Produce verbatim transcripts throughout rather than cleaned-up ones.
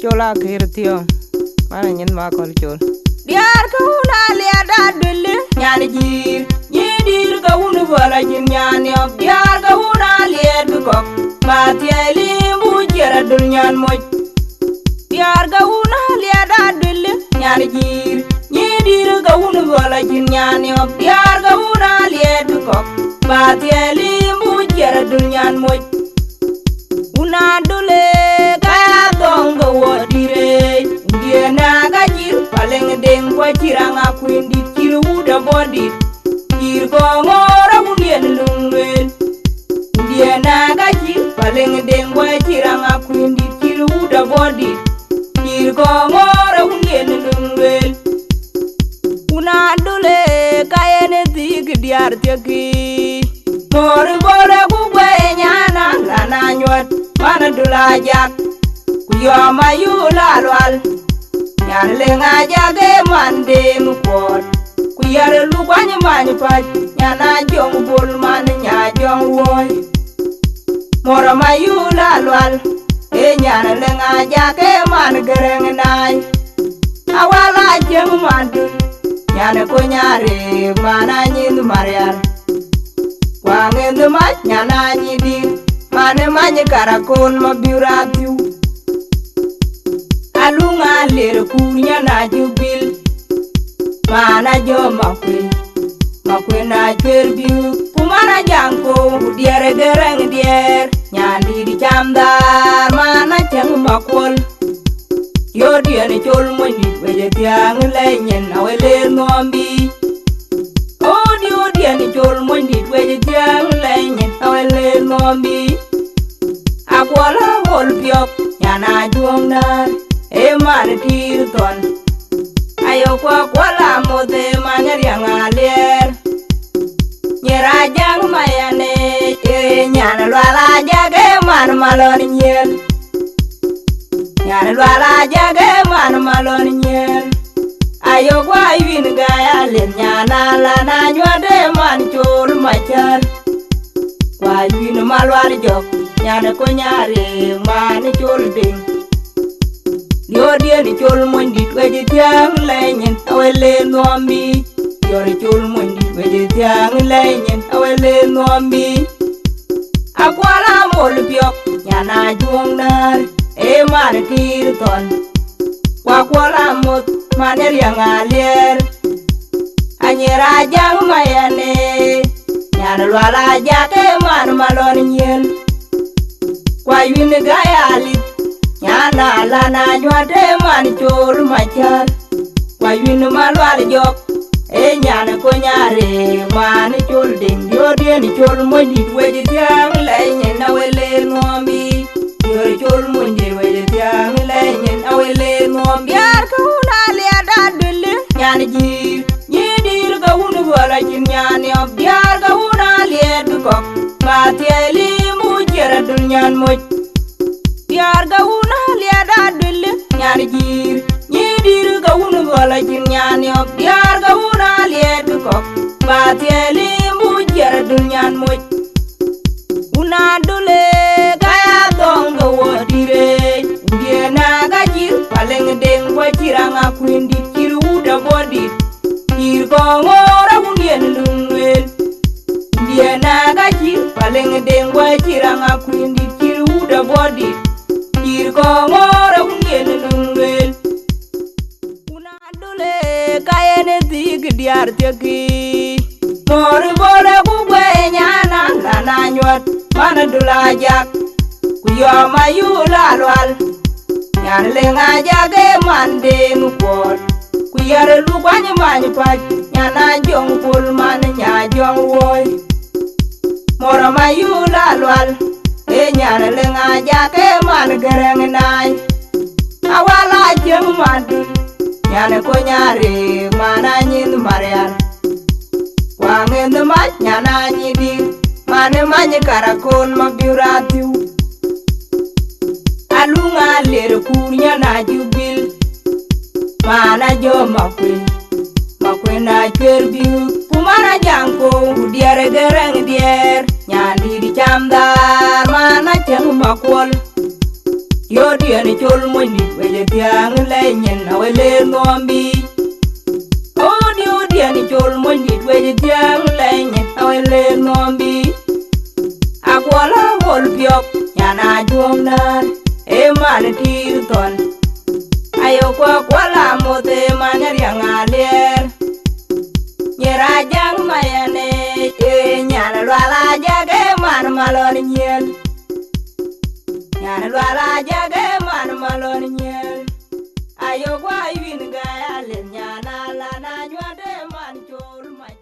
Col Akër Thiɔ̈ŋ, man ë nyin Makɔl Col. Diäär ke wun Aliɛt Adöl, nyan Jiir, nyin Diir ke wun Bɔl acïn nyan niɔp. Diäär ke wun Aliɛt Bï Kɔ̈k, Mathiɛɛi Lim Buciɛr Adöl nyan Moc. Diäär ke wun Aliɛt Adöl, nyan Jiir, nyin Diir ke wun Bɔl acïn nyan niɔp. Diäär ke wun Aliɛt Bï Kɔ̈k, Mathiɛɛi Lim Buciɛr Adöl nyan Moc. Wun Adöl ë ka ya thɔ̈ŋ ke wɔ dït reec, wundiɛ̈n ë ka cït Paleŋ Deŋ, ku acït Aŋakuëndït, cït wut Abɔ̈dït, cït Kɔŋɔ̈ɔ̈r, wundiɛ̈n luŋ lueel. Wundiɛ̈n ë ka cït Paleŋ Deŋ, ku acït Aŋakuëndït, cït wut Abɔ̈dït, cït Kɔŋɔ̈ɔ̈r, wundiɛ̈n luŋ lueel. Wun Adöl ë ka yen ë thiëk diäär thiëkï. Mor Bol ë ku guɛc nyan Alan Anyuɔt, man Adöl Ajak, ku Yɔm Ayuul Alual, nyan Leŋ Ajak ë man Deŋ Kuɔɔt, ku Yar Lukuany Many Pac, nyan Ajɔŋ Bol, man Nyajɔŋ Wuɔ̈ɔ̈i. Mor Ayuul Alual, ee nyan Leŋ Ajak ë man Gërëŋ Naai. Awal Acieŋ Madun, nyan Kony Arëëk, man Anyith Marial. Ku Aŋëth Mac, nyan Anyidït, man ë Many Karakon Mabiur Athiu. Aluŋ Alier Kuur, nyan Ajubil, man Ajɔ Makuëi, Makuëi Acuer Biu, ku man Ajaŋ Koŋ, ku Diɛɛr Gërëŋ Diɛɛr, nyan Dït Cam Dhaar, man Acieŋ Makuɔl. Diöötdiɛ̈n Col Monydït, wec ë thiäŋ lɛc nyin, awël ë Nhombi. O diöötdiɛ̈n Col Monydït, wec ë thiäŋ lɛc nyin, awël ë Nhombi. Akuɔl Amol Biɔk, nyan Ajuɔŋ Näär, ee man Tiir Thɔn. Ayo, ku Akuɔl Amoth, ee man Riäŋ Aliɛɛr. Nyiɛr Ajaŋ Mayɛn, ee nyan Lual Ajak, ee man Malɔn Nyiɛl. Nyan Lual Ajak, ee man Malɔn Nyiɛl. Ayo, ku Ayuin Gäi Aliɛth, nyan Alan Anyuɔt, ee man Col Macär. Ku Ayuin Malual Jɔk, nyan Kony Arëëk, man Col Deŋ. Diöötdiɛ̈n Col Monydït, wec ë thiäŋ lɛc nyin, awël ë Nhombi. Diöör Col Monydït, wec ë thiäŋ lɛc nyin, awël ë Nhombi. Akuɔl Amol Biɔk, nyan Ajuɔŋ Näär, ee man Tiir Thɔn. Ku Akuɔl Amoth, man ë Riäŋ Aliɛɛr. Anyiɛr Ajaŋ Mayɛn, ee nyan Lual Ajak, ee man Malɔn Nyiɛl. Ku Ayuin Gäi Alith, nyan Alan Anyuɔt, ee man Col Macär. Ku Ayuin Malual Jɔk, ee nyan Kony Arëëk, man Col Deŋ. Diöötdiɛ̈n Col Monydït, wec ë thiäŋ lɛc nyin, awël ë Nhombi. Diöör Col Monydït, wec ë thiäŋ lɛc nyin, awël ë Nhombi. Diäär ke wun Aliɛt Adöl, nyan Jiir, nyin Diir ke wun Bɔl acïn nyan niɔp. Diäär ke wun Aliɛt Bï Kɔ̈k, Mathiɛɛi Lim Buciɛr Adöl nyan Moc. Diäär ke wun Aliɛt Adöl, nyan Jiir, nyin Diir ke wun Bɔl acïn nyan niɔp. Diäär ke wun Aliɛt Bï Kɔ̈k, Mathiɛɛi Lim Buciɛr Adöl nyan Moc. Wun Adöl ë ka ya thɔ̈ŋ ke wɔ dït reec, wundiɛ̈n ë ka cït Paleŋ Deŋ, ku acït Aŋakuëndït, cït wut Abɔ̈dït, cït Kɔŋɔ̈ɔ̈r, wundiɛ̈n luŋ lueel. Wundiɛ̈n ë ka cït Paleŋ Deŋ, ku acït Aŋakuëndït, cït wut Abɔ̈dït, cït Kɔŋɔ̈ɔ̈r, wundiɛ̈n luŋ lueel. Wun Adöl ë ka yen ë thiëk diäär thiëkï. Mor Bol ë ku guɛc nyan Alan Anyuɔt, man Adöl Ajak, ku Yɔm Ayuul Alual, nyan Leŋ Ajak, ee man Deŋ Kuɔɔt, ku Yar Lukuany Many Pac, nyan Ajɔŋ Bol, man Nyajɔŋ Wuɔ̈ɔ̈i. Mor Ayuul Alual, ee nyan Leŋ Ajak, ee man Gërëŋ Naai. Awal Acieŋ Madun, nyan Kony Arëëk, man Anyith Marial. Ku Aŋëth Mac, nyan Anyidït, man ë Many Karakon Mabiur Athiu. Aluŋ Alier Kuur, nyan Ajubil, man Ajɔ Makuëi, Makuëi Acuer Biu, ku man Ajaŋ Koŋ, ku Diɛɛr Gërëŋ Diɛɛr, nyan Dït Cam Dhaar, man Acieŋ Makuɔl. Diöötdiɛ̈n Col mony dït wec ë thiäŋ lɛc nyin awë le nuɔm bï. Odiu diɛn col mony dït wec ë thiäŋ lɛc nyin awë le nuɔm bï. Akuɔl awol piɔ̈k nyan ajuɔ̈m nään ë man ë tiir thɔn. Ayo kuakuɔl amoth ë man ë riɛŋ aliɛɛr. Nyir ajäk mayɛn ë nyan lual ajäk ë man malɔn nyiɛl. Nyan lual ajäk ë man malɔn nyiɛl. Ayo guɔ win gäi alith nyan alan anyuɔt ë man col mac.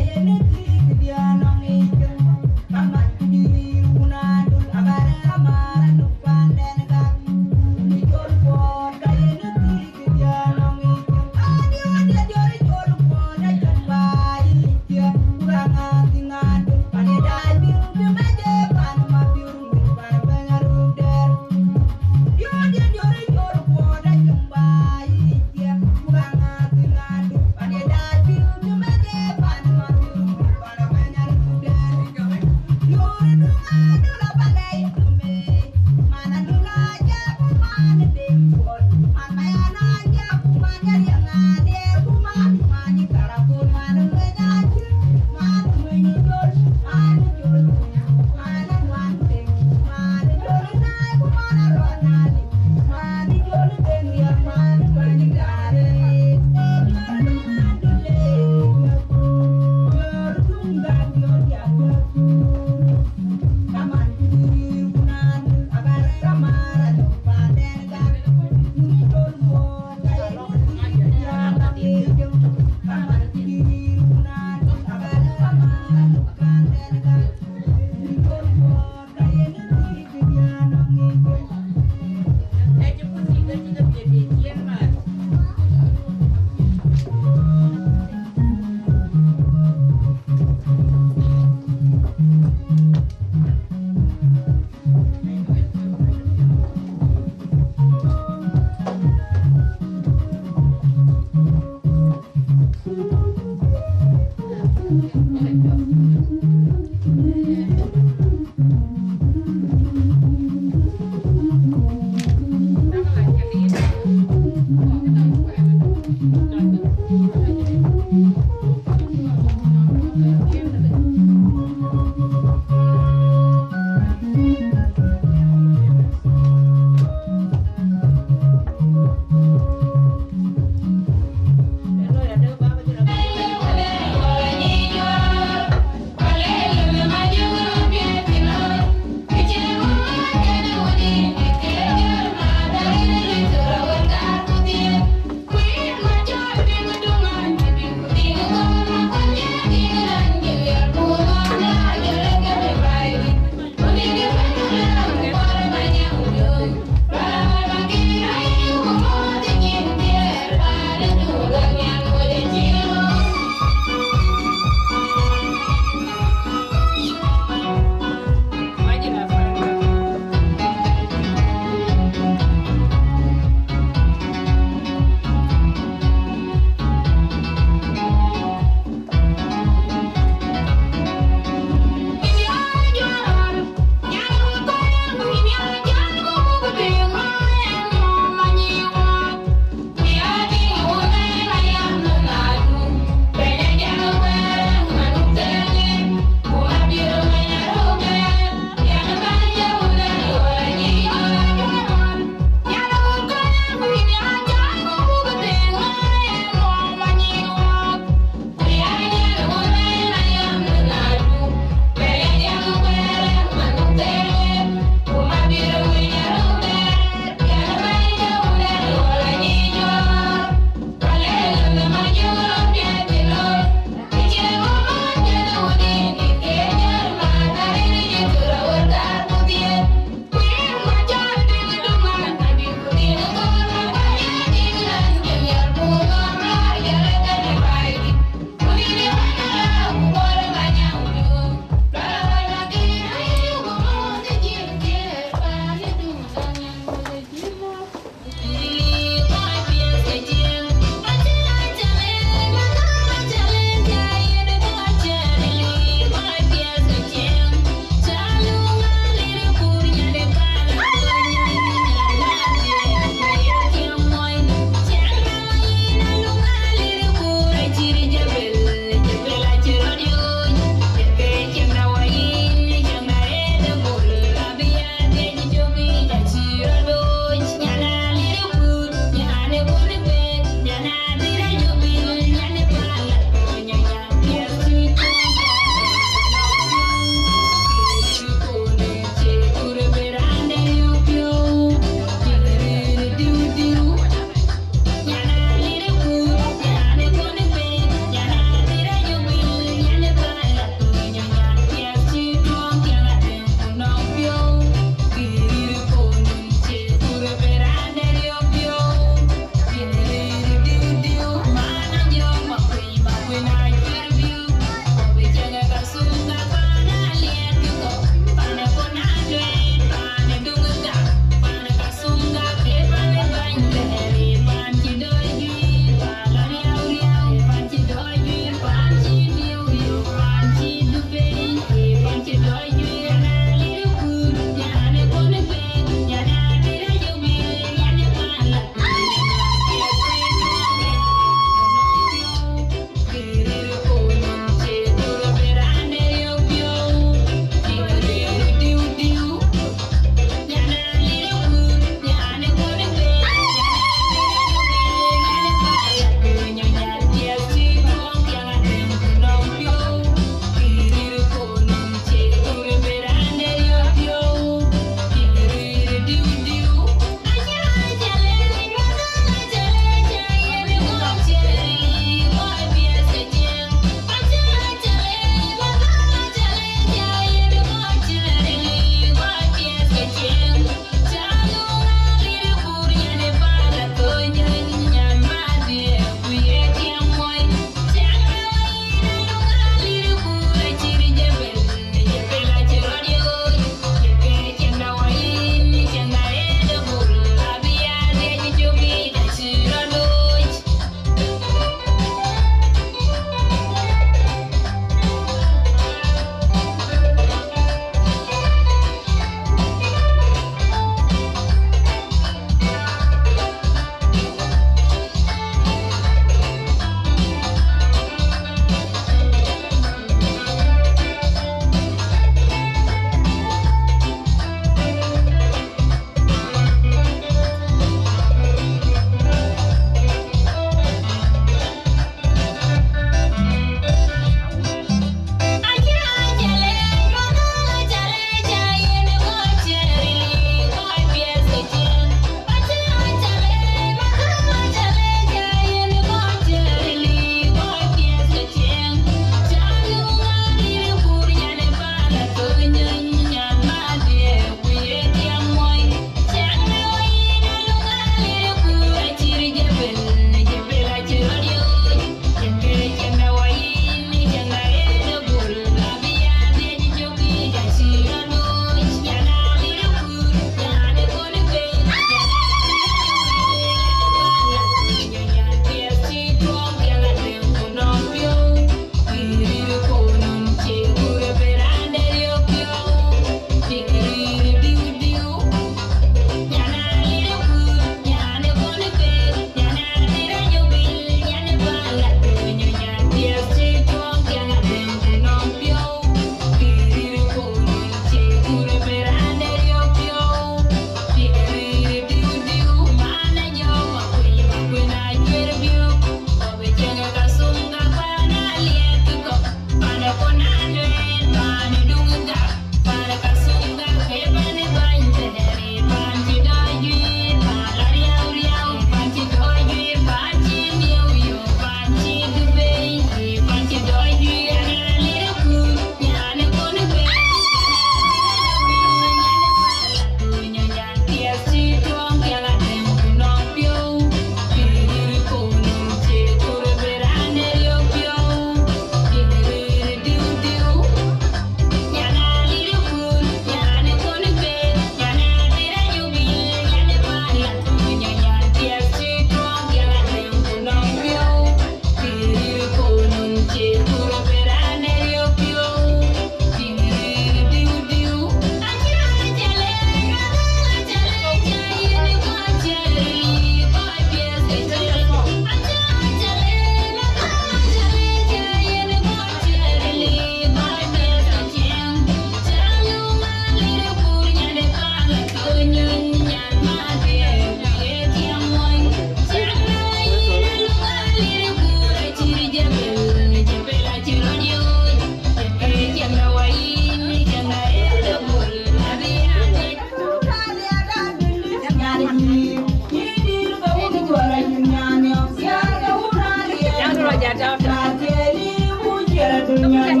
Nyan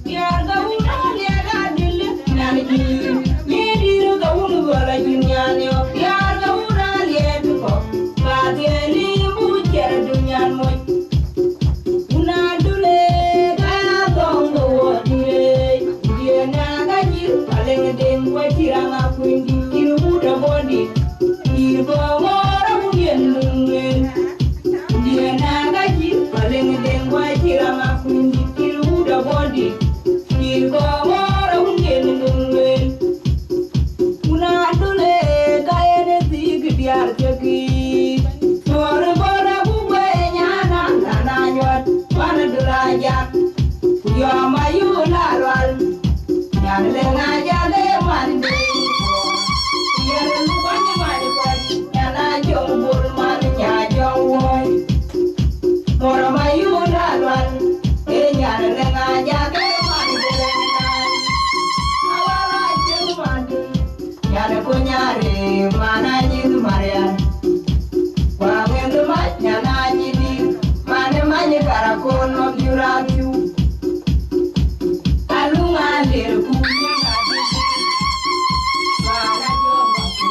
diäär ka wun aliɛɛt adil, nyan jiir, nyin diir ka wun gɔl acïn nyan yɔk. Diäär ka wun aliɛɛt kɔ̈k, ka dhiɛl ë buc cɛɛr du nyan moc. Wun adule ka ya thɔŋ ke wɔ dule, diɛɛr na ka jiir, ka leŋ deŋ wä cï raŋ akuny dït, cïn wut abɔ̈ dït, diir kɔ̈k ŋɔɔr awun yen luŋ lueel. Diɛɛr na ka jiir, ka leŋ deŋ wä cï raŋ akuny dït, cïn wut abɔ̈ dït, diir kɔ̈k ŋɔɔr awun yen luŋ lueel. Wun adule ka yen ë thiëk diäär thiëk yiic. Nuɔɔr bɔ̈ rɛ̈k ku guëë nyan an, an anyuɔt, man adul ajak. Ku yɔm ayuul alual. Nyan leŋ ajak ë man dee. Yen ë luk bäny man kuac. Nyan ajɔŋ bul man nya jɔŋ wuɔi. Nuɔɔr ayuul alual. Ë nyan leŋ ajak ë man dee. Awala jëŋ man dee. Nyan ku nyari man anyith Marian. Wa ŋen mac nyan anyidi. Man many karakon ma biura biu. Alunga lir ku nyanga didi. Man ajo maku.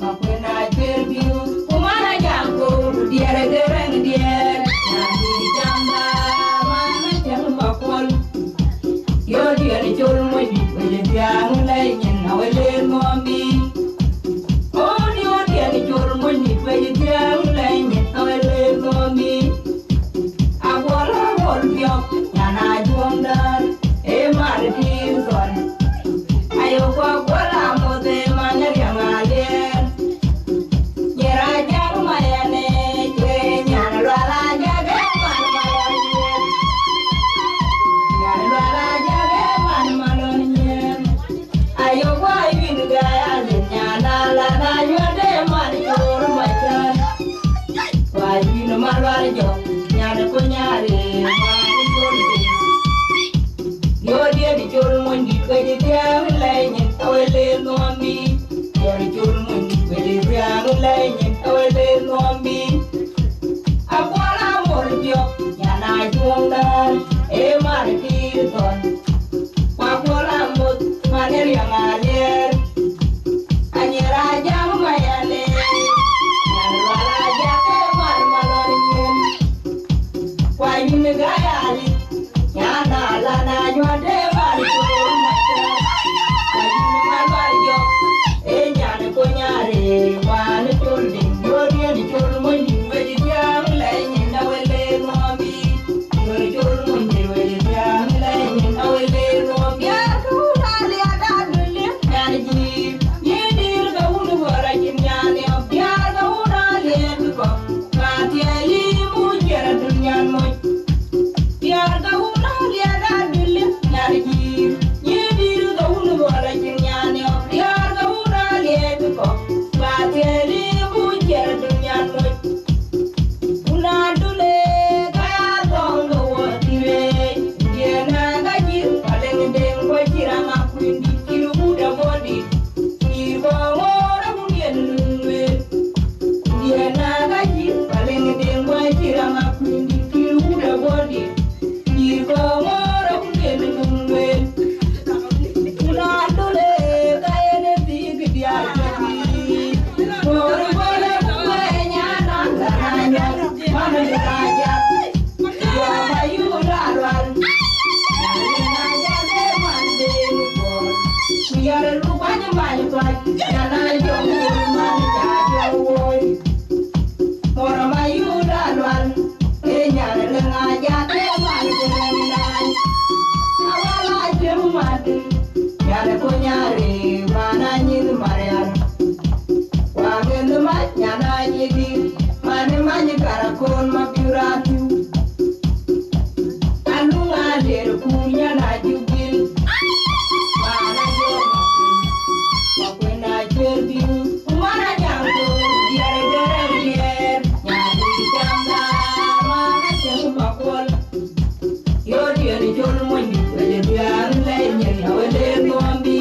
Maku na ber biu. Ku man ajam ku diɛɛr gereng diɛɛr. Nyan di jamba man acem makol. Yo diɛn col mony wec thiaŋ lɛi nyin awele ŋɔmi. O yo diɛn col mony wec thiaŋ lɛi nyin awele ŋɔmi. Aguɔl aguɔl biɔk nyan ajuɔŋ däär e mar diir thɔn. Ayo kua guɔl amoth e man riɛŋ aliɛɛr. Nyera jak mayane, kue nyan lual ajak e man malon nyen. Nyan lual ajak e man malon nyen. Ayo gua yun gaya yin nyan ala na nyuat e man cor macan. Gua yun malwal jok, nyan ku nyari, man cor di. Yo diɛn col mony dït wec thiaŋ lɛi nyin awele ŋɔmi. Diɛn col mony dït wec thiaŋ lɛi nyin awele ŋɔmi. Aguɔl amol biɔk nyan ajuɔŋ däär e mar diir thɔn. Ku aguɔl amoth man e riɛŋ aliɛɛr. Anyera jam mayane. Nyan lual ajak e man malon nyen. Ku ayun gayali. Nyan ala na nyuat e man cor macan. Ku ayun malwal jok. E nyan ku nyari man col ding. Yo diɛn col mony dït wec thiaŋ lɛi nyin awele ŋɔmi. Yo col mony dït wec thiaŋ lɛi nyin awele ŋɔmi. Diäär ka wun aliɛɛt adule nyan jiir. Nyin diir ka wun gɔl acïn nyan yɔk. Diäär ka wun aliɛɛt kɔ̈k. Ka thiɛli muc cɛɛr du nyan moc. Diäär ka wun aliɛɛt adil nyan jiir. Nyin diir ka wun gɔl acïn nyan yɔk. Diäär ka wun aliɛɛt kɔ̈k. Ka thiɛli muc cɛɛr du nyan moc. Wun adule ka ya thɔŋ ke wɔ dït reec. Diɛɛr na ka jiir, ka leŋ deŋ wä cï raŋ akuny dït, cïn wut abɔ̈ dït. Diir kɔ̈k ŋɔɔr awun yen luŋ lueel. Diɛɛr na ka jiir, ka leŋ deŋ wä cï raŋ akuny dït, cïn wut abɔ̈ dït. Diir kɔ̈k ŋɔɔr awun yen luŋ lueel. Wun adule ka yen ë thiëk diäär thiëk yiic. Ŋɔɔr bɔ̈ rɛ̈k ku guëë nyan an, an anyuɔt, man adul ajak. Yɔm ayuul alual. Nyan leŋ ajak e man dee nu kuɔɔr. Ku yar luk bäny man kuac. Nyan ajɔŋ bul man nya jɔŋ wuɔi. Ŋɔɔr ayuul alual. E nyan leŋ ajak e man ku leŋ nany. Awala jëŋ man dï. Nyan ku nyari man anyith Marian. Wa ŋen mac nyan anyidi. Man many karakon ma biura biu. Aluŋa lir ku nyan ajubil. Man ajo maku. Maku na cuer biu. Ku man ajam ku diɛɛr gereng diɛɛr. Nyan di jamba man acem makol. Yo diɛn col mony dït wec thiaŋ lɛi nyin awele ŋɔmi.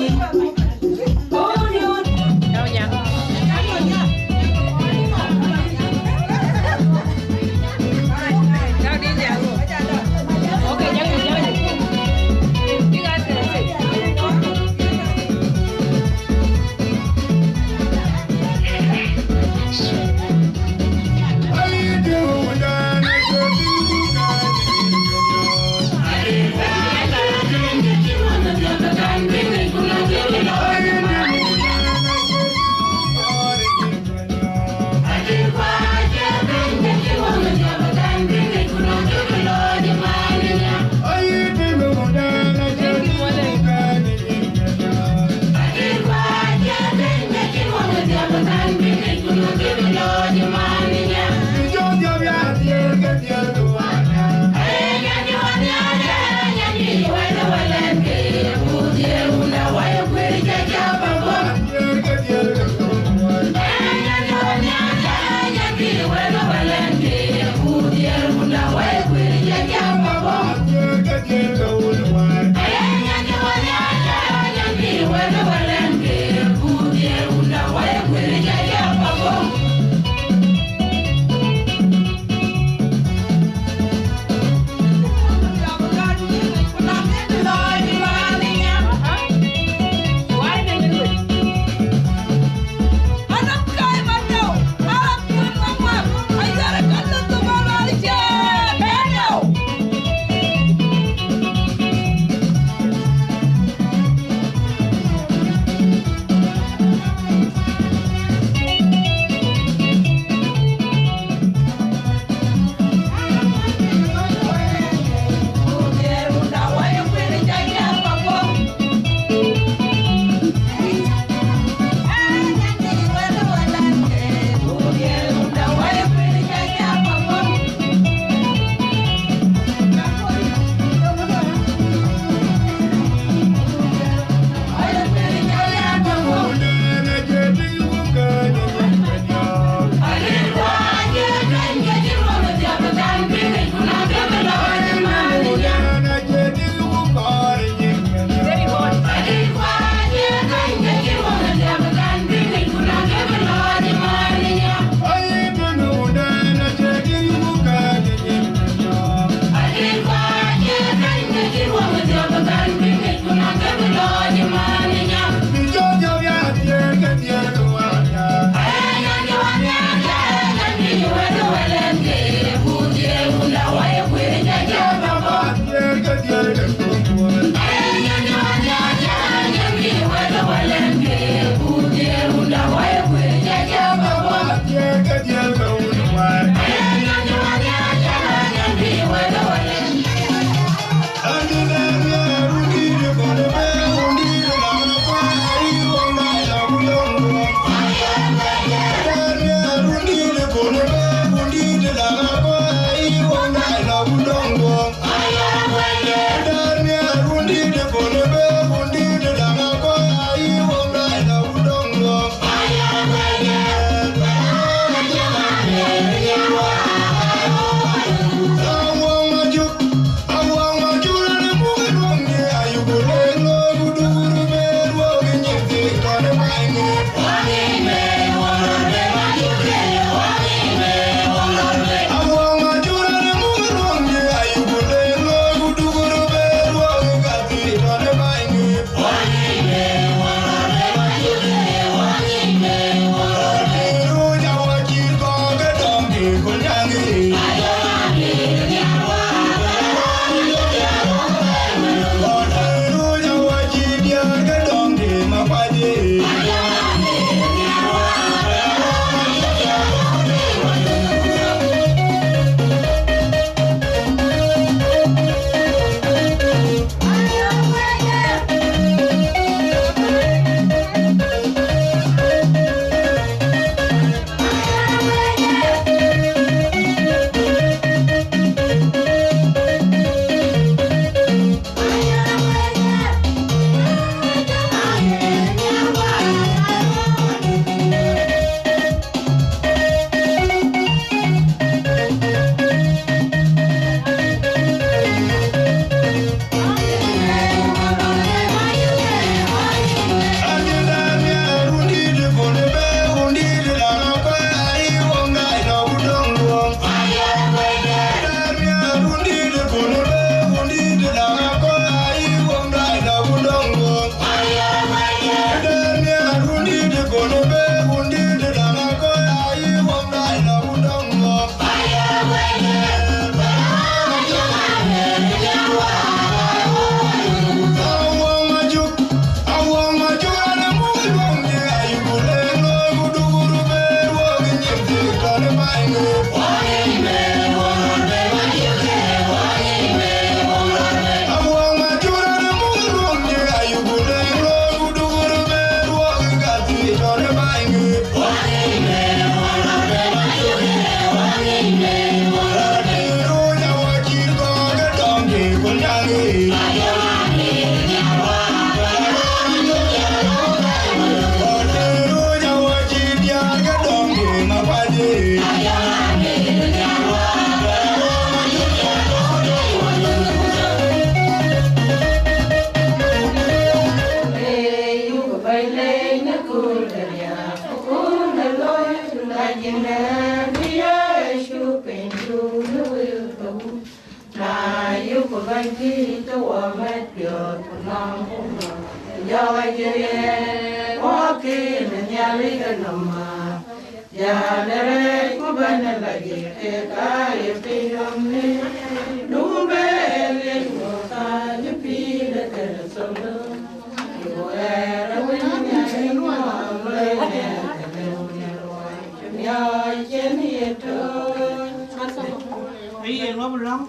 Aye, ŋö bï lɔ̈ŋ?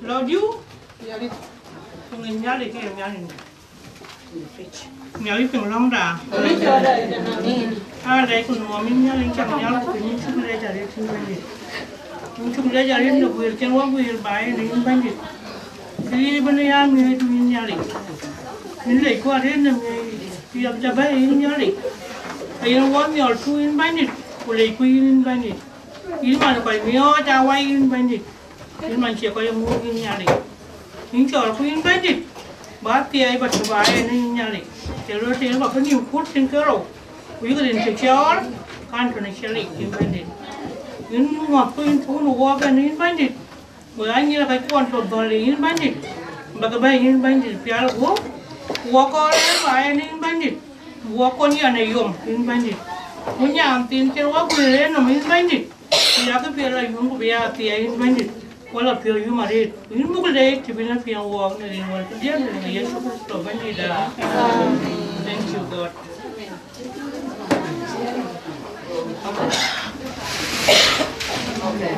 Lɔ diu? Ku ŋic Nhialic ke ye Nhialic. Nhialic piŋ lɔ̈ŋda. Aa, dai ku nuɔɔm yïn Nhialic, cak Nhialic ku yïn cuk lec arëët yïn Bɛ̈nydït. Yïn cuk lec arëët në guiir cïn wɔ guiir baai në yïn Bɛ̈nydït. Kë yï bï në ya miëëcdu yïn Nhialic. Yïn lecku arëët në miëëc, ku yɔk ca bɛ̈ɛ̈i yïn Nhialic. Ka yïn wɔ miɔl tu yïn Bɛ̈nydït, ku lecku yïn yïn Bɛ̈nydït. Yïn man kɔc miɔɔc aa wai yïn Bɛ̈nydït. Yïn man cie kɔc ë ŋuɔ̈k yïn Nhialic. Yïn cɔɔl ku yïn Bɛ̈nydït, bä thiɛɛi bä tï bä en yïn Nhialic. Të röt tëën bä bï nïm kut cïn kerou, ku yïk rin cï cɔɔl, kan tɔ̈ në ciɛlic yïn Bɛ̈nydït. Yïn ŋuɔ̈th ku yïn puk në wɔɔk en yïn Bɛ̈nydït, ku ya nyïïr ka cuɔn tɔ dhɔ̈l yïn Bɛ̈nydït, bä ke bɛ̈ɛ̈i yïn Bɛ̈nydït pial guöp, ku wɔ kɔɔr en bä en yïn Bɛ̈nydït, ku wɔ kɔn yɛn ë yom yïn Bɛ̈nydït. Ku nyan thiin cïn wɔ guëër en nɔm yïn Bɛ̈nydït. Ku yakë piɛth la yum, ku bï ya thiɛɛi yïn Bɛ̈nydït, ku la piɔ̈u yum arëët. Ku yïn muk leec të bï na piɛŋ wɔɔk në rin wär këdiɛ̈ në rin Yecu Kërtho Bɛ̈nydït aa. Thank you, God. Okay.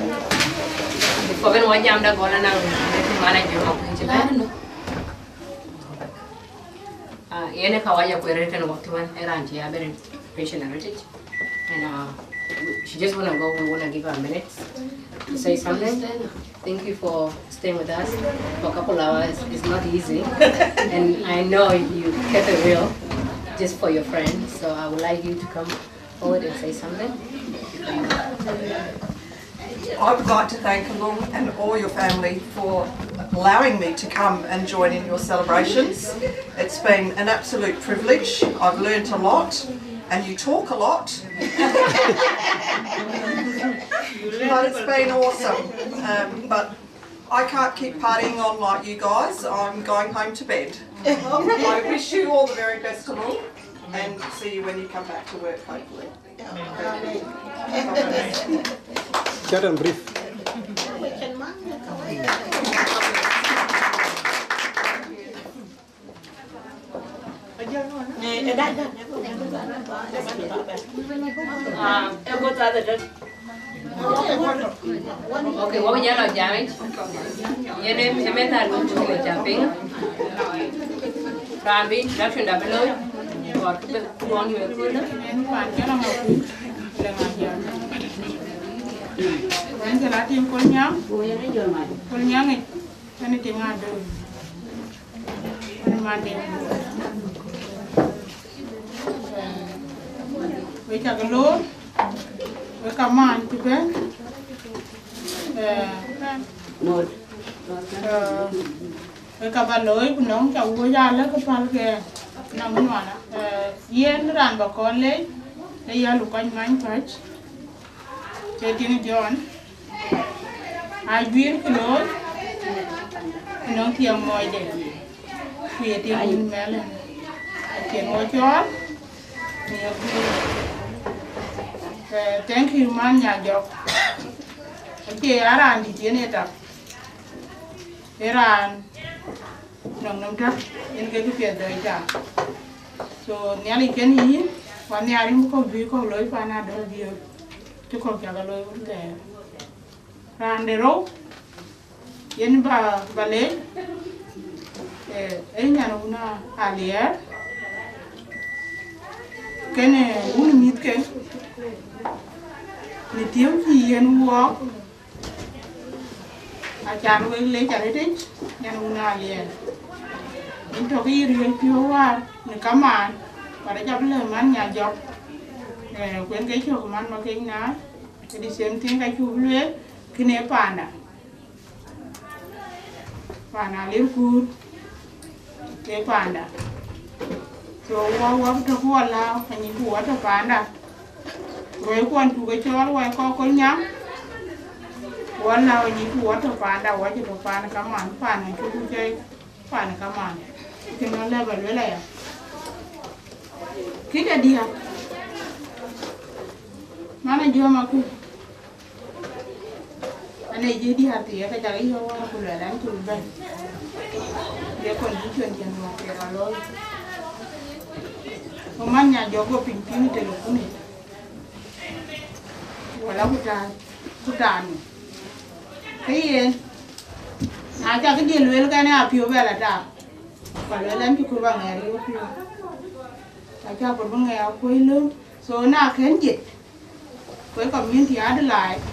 Before ben wa jam da gola nang manager ma kuinchi ben. Ah, yene kawaja kwere tena waktu wan eran ti abere patient arëtic. And uh, she just wanna go. We wanna give her a minute to say something. Thank you for staying with us for a couple hours. It's not easy. And I know you kept it real just for your friend. So I would like you to come forward and say something. I would like to thank Alung and all your family for allowing me to come and join in your celebrations. It's been an absolute privilege. I've learnt a lot, and you talk a lot. But it's been awesome. Um, but I can't keep partying on like you guys. I'm going home to bed. I wish you all the very best, Alung, and see you when you come back to work, hopefully. Short and brief. Okay, wɔ bï jɔ lɔ jam yic. Yen ë meth Alung cuk lɔ ca piŋ. Raan bï introduction da bï looi. Or kë bï kuɔn yue kulë. Wen jɔl a tim Kolnyaŋ. Kolnyaŋ yic. Wen tim Adöl. Wen man tim. We cak loor, we kamaan cï bɛ̈n. Eh, eh, we ka bä looi, ku nɔŋ ca wuöc aa lëk päl ke nɔŋ nuana. Eh, yen raan bä kɔn leec, ee ya Lukɔny Many Päc, cï tiŋ John. Ajuiir kë looi, ku nɔŋ tiɛm mɔɔcde, ku ye tiɛm wun mɛlë, acïn wɔ cɔɔl, në ye guiir. Eh, thank you, man Nyajɔk. Acie a raan dït yen ye tak, ee raan nɔŋ nɔm tak, yen ke kë piɛth dɔc tak. So, Nhialic kën yïn, wa nhiaar yïn bï kɔ̈k juëc kɔ̈k looi pan Adöl diëër, cï kɔ̈k cak looi wun thɛɛr. Raan de rou, yen bä, bä leec, eh, ee nyan wun Aliɛɛr, kënë wun mïthke, në tiëm cï yen wɔɔk, acan wek leec arëtic, nyan wun Aliɛɛr. Yen tɔ̈ ke yï riëëc piɔ̈u wäär në kamaan, but acä bï lëu man Nyajɔk, eh, ku en ke cök man ma kek naath, ke the same thing ka cuk lueel, kënë paanda. Pan Alir Kuur, ke panda. So, wɔ, wɔ tɔ̈ ku wɔ la, anyïku wɔ tɔ̈ panda. Wɔ kuɔn cuk ke cɔɔl wɔ kɔc Kolnyaŋ. Wal na wä nyï ku wä tɔ̈ paanda, wä cï tɔ̈ paan kaman, paan ë cuk cɔi paan kaman. Kën wä lɛ̈k ba luel aya. Kï de diäk. Man Ajuɔ̈ɔ̈m Akuc. Ane jiëc diäär thiëëk, ke cak yɔ̈ɔ̈k wäär ku luɛl an cuk bɛ̈n. Ye condition cïn wäär ke rɔt looi. Ku man nya jɔ guɔ piny piŋ telefoni. Wala ku ta, ku ta nu. Ke yen, na cak diël luel kɛn ë apiu bɛ la ta. Ku luel an cuk ba ŋɛɛr yök piu. Aca ku bï ŋɛɛr akuɔ̈c löm. So na kën jiëc, ku ë community Adelaide,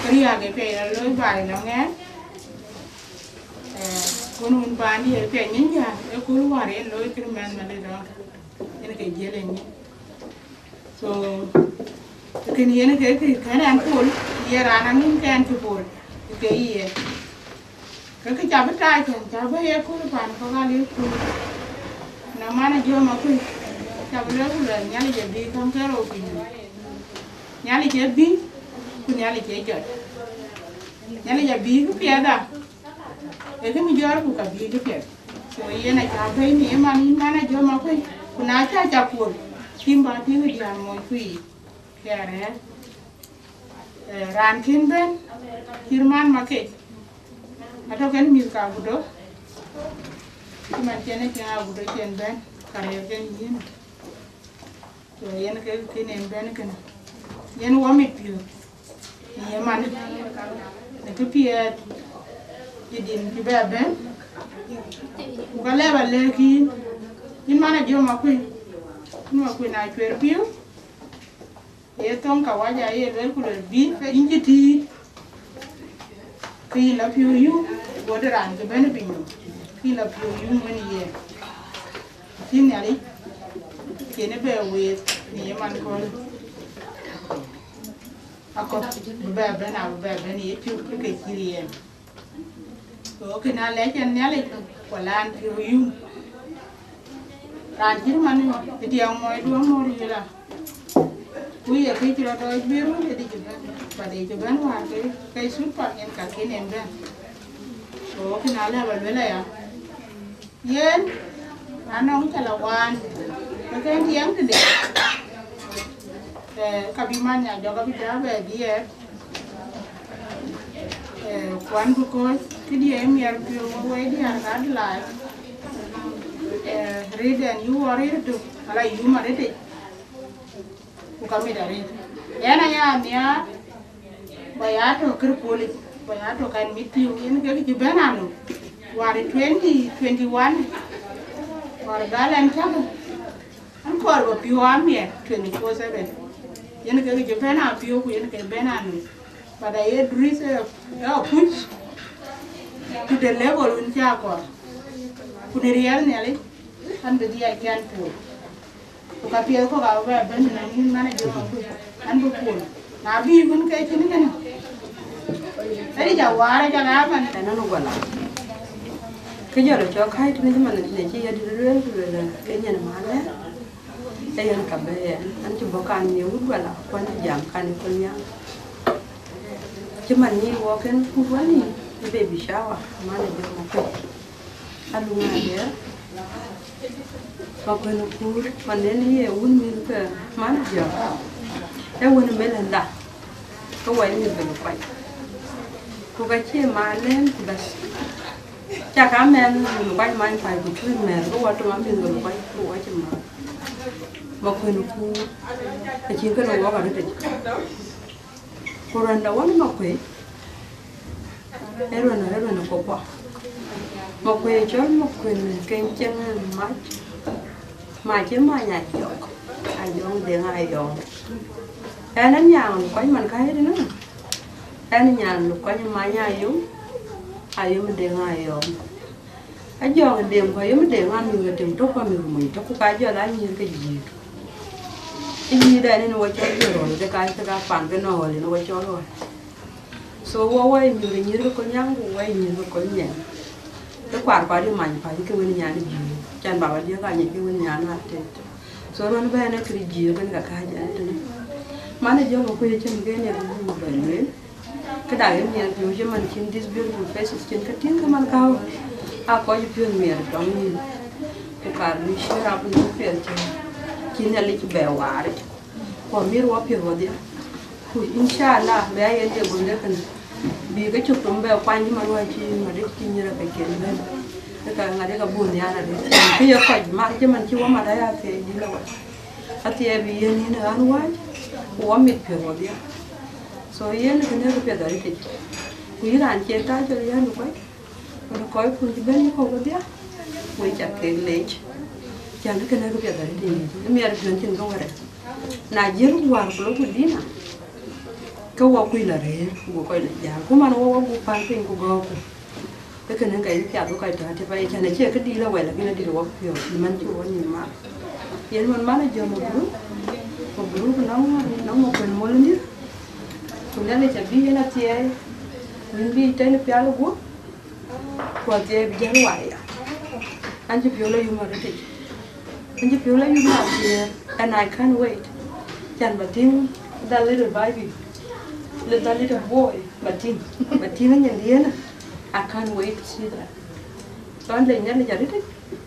ke riääk ë piɛc rɔt looi baai lɔ ŋɛɛr. Eh, kun wun paandi ë piɛc nyin jäl, ë kööl wäär yen looi kërë mɛnh Malith ɣɔn, yen ke jiël ë nyin. So, kën yen ke, ke kën ɛn pol, ye raan aŋic kɛn cï pol, ke ye. Ke kë ca bï tac kën, ca bï ye kööl pan kɔ̈k aa lëk kööl. Na man Ajuɔ̈ɔ̈m Akuc, ca bï luel ku luɛl Nhialic abï käŋ ke rou piny. Nhialic ë bï, ku Nhialic ë jɔt. Nhialic abï kë piɛth aa, ee kë mi jɔ̈ɔ̈r ku ka bï kë piɛth. So yen aca bɛ̈i në ye man yïn man Ajuɔ̈ɔ̈m Akuc, ku na ca ca kuɔl, cïn bä tïŋ ë diäär moc ku yiic, ke arɛ̈ɛ̈r. Eh, raan kën bɛ̈n, cït man Makec, atɔ̈ kën mïth ka Agudo, cï man cïn ë tiŋ Agudo cïn bɛ̈n, ka rɛ̈ɛ̈r kën yïn. So yen ke kën en bɛ̈n kënë. Yen wɔ mit piɔ̈ɔ̈th në ye man, në kë piɛth cï din cï bɛ bɛ̈n. Ku ka lɛ̈k ba lɛ̈k yïn, yïn man Ajuɔ̈ɔ̈m Akuc, yïn Makuëi na cuɛr piu, ye thoŋ kawaja ye luel ku luel bï yïn cï tïït. Ke yïn lɔ piɔ̈u yum, guɔ̈t raan ke bɛ̈n ë piny nɔm, ke yïn lɔ piɔ̈u yum wën yen. Cï Nhialic cïn ë bɛ weeth në ye man kööl. Akɔ̈k bï bɛ bɛ̈n, abï bɛ bɛ̈n ye cök ke ke cï riɛɛn. So, kën alɛc ɛn Nhialic, ku lan piɔ̈u yum. Raan cït man ë tiɛŋ mɔi duɔ̈ɔ̈m mɔ̈r yïla. Ku ye kë cï rɔt tɔc bï run ë dï cï bɛ̈n, but ë cï bɛ̈n wäär ke, ke cut pan yen ka kën en bɛ̈n. So, kën alɛ̈k ba luel aya. Yen, anɔŋ cä la waan, ke kën tiɛŋ tëde. Eh, ka bï man nya jɔk abï jɔ bɛ diɛɛr. Eh, kuan bï kɔc, këdiɛ̈ ë miɛt piɔ̈u wei diäär ka Adelaide. Eh, rëëtdɛn yï wɔ rëër tök, ala yum arëtic. Ku ka mit arëët. Ɣɛn aya nhiaar, ba ya tɔ̈ kër polic, ba ya tɔ̈ kan mit piɔ̈u, yen kek cï bɛ̈n anu. Wäär twenty twenty-one, wäär gal ɛn cäkë, an kɔɔr ba piɔ̈u amiɛt twenty-four seven. Yen kek cï bɛ̈n apiɔ̈u, ku yen kek bɛ̈n anu. But aye duris ë, ë push to the level wën cä kɔɔr. Ku në riɛl Nhialic, an bï dhiac kɛn puɔ̈u. Ku ka piɛth kɔ̈k abï bɛ bɛ̈n në yïn man Ajuɔ̈ɔ̈m Akuc, an bï puɔ̈u. Na bï wën ke cïn kënë, ënë ja waar, aca ɣaa man. Ɛn anu guala. Kë jɔl cɔk kai tënë cï man në cï yadït lueel, ku lueel, ke nyin malë. Ee yen ka bɛ̈ yen, an cï bɔ̈ kan ye wut guala, ku an cï jam kan ë Kolnyaŋ. Cï man nyïïn wɔ kën kut wani, ë baby shower, man Ajuɔ̈ɔ̈m Akuc. Aluŋ Adeer, Makuën Kuur, man yen ye wun mïth ke man Ajuɔ̈ɔ̈m. Ee wun ë meth ënda, ke wɔ ye mïth ke Lukuany. Ku ka cie ma lëŋ ku bɛ̈th. Cak a mɛnh Lukuany many kuany ku cuc mɛ̈th, ke wɔ tɔ̈ ma mïth ke Lukuany, ku wɔ cï ma. Makuën Kuur, acïn kënë wɔk arëtic. Ku rɔ̈nda wën Makuëi, ee rɔ̈n, ee rɔ̈n ë kɔ̈kua. Makuëi cɔl Makuën keny cieŋ mac, mac ë many Ajɔk, Ajɔŋ Deŋ Ayɔm. Ɛn ë nyan Lukuany man ka yït ënë, ɛn ë nyan Lukuany many Ayom, Ayom Deŋ Ayɔm. Ajɔŋ Deŋ ku Ayom Deŋ aa mïth ke tim tök ku aa mïth ke mony tök, ku ka jɔl aa nyïïr ke jiëëk. Ë nyïïr dɛn ënë wɔ cɔl jɔl rɔl, ke ka, ke ka pan ke nɔ̈k ɣɔl ënë wɔ cɔl ɣɔl. So wɔ, wɔ ye nyïïr, nyïïr ke Kolnyaŋ, ku wɔ ye nyïïr ke Kolnyaŋ. Ke kuar kuar yï many päc ke wën nyan ë jiëëk. Can baba diëk aa nyic ke wën nyan ë atet. So rɔn bɛ̈n ë kërë jiëëk ënë ka kääc ɛn tënë. Man Ajuɔ̈ɔ̈m Akuc cïn kën ye ke buk bɛ lueel. Këda ye miɛt piɔ̈u cï man cïn these beautiful faces cïn ke tïŋ ke man käu. Aa kɔc piɔ̈u miɛt tɔŋ nïn. Ku kar bï cï rap në piɛth cï cï Nhialic bɛ waar. Ku amir wɔ piɔ̈u wɔdhia. Ku inshallah bɛ yen de gunde kënë. Bï ke cök thom bɛ kuany cï man wä cï ŋadï cï nyïr ke cïn bɛ̈n. Ke ka ŋadï ka bun nhial adï. Kë ye kɔc mar cï man cï wɔ mat aya thiëëc dï la wä. Athiɛɛi bï yen yïn ɣän wäc, ku wɔ mit piɔ̈u wɔdhia. So yen kënë këpiɛth arëtic. Ku yïn raan cie tac cɔl yɛn kɔc, ku kɔc kun cï bɛ̈n yï kɔ̈u wɔdhia, wek ca kek leec. Cän kënë këpiɛth arëtic, ë miɛt piɔ̈n cïn ke wärɛc. Na jiël ku wäär ku lok ku dïna, ke wɔ kuc la rëër, ku kɔc la jäl. Ku man wɔ wɔ buk päl piny ku gɔ̈ɔ̈rku. Ke kënë ka yï piath bï kɔc tɔ̈ atï pa ye cän acie këdï la wɛl, lakin adït wɔ piɔ̈u, cï man cï wɔ nyïn mal. Yen man man ajɔ mabruk, mabruk nɔŋ, nɔŋ makuën mol ndït. Ku Nhialic abï yen athiɛɛi, yïn bï tɛ̈n pial guöp, ku athiɛɛi bï jäl wai ya. An cï piɔ̈u la yum arëtic. An cï piɔ̈u la yum athiɛɛi, and I can't wait. Cän ba tïŋ that little baby, that little boy, ba tïŋ, ba tïŋ anyin yen. I can't wait to see that. So an lec Nhialic arëtic,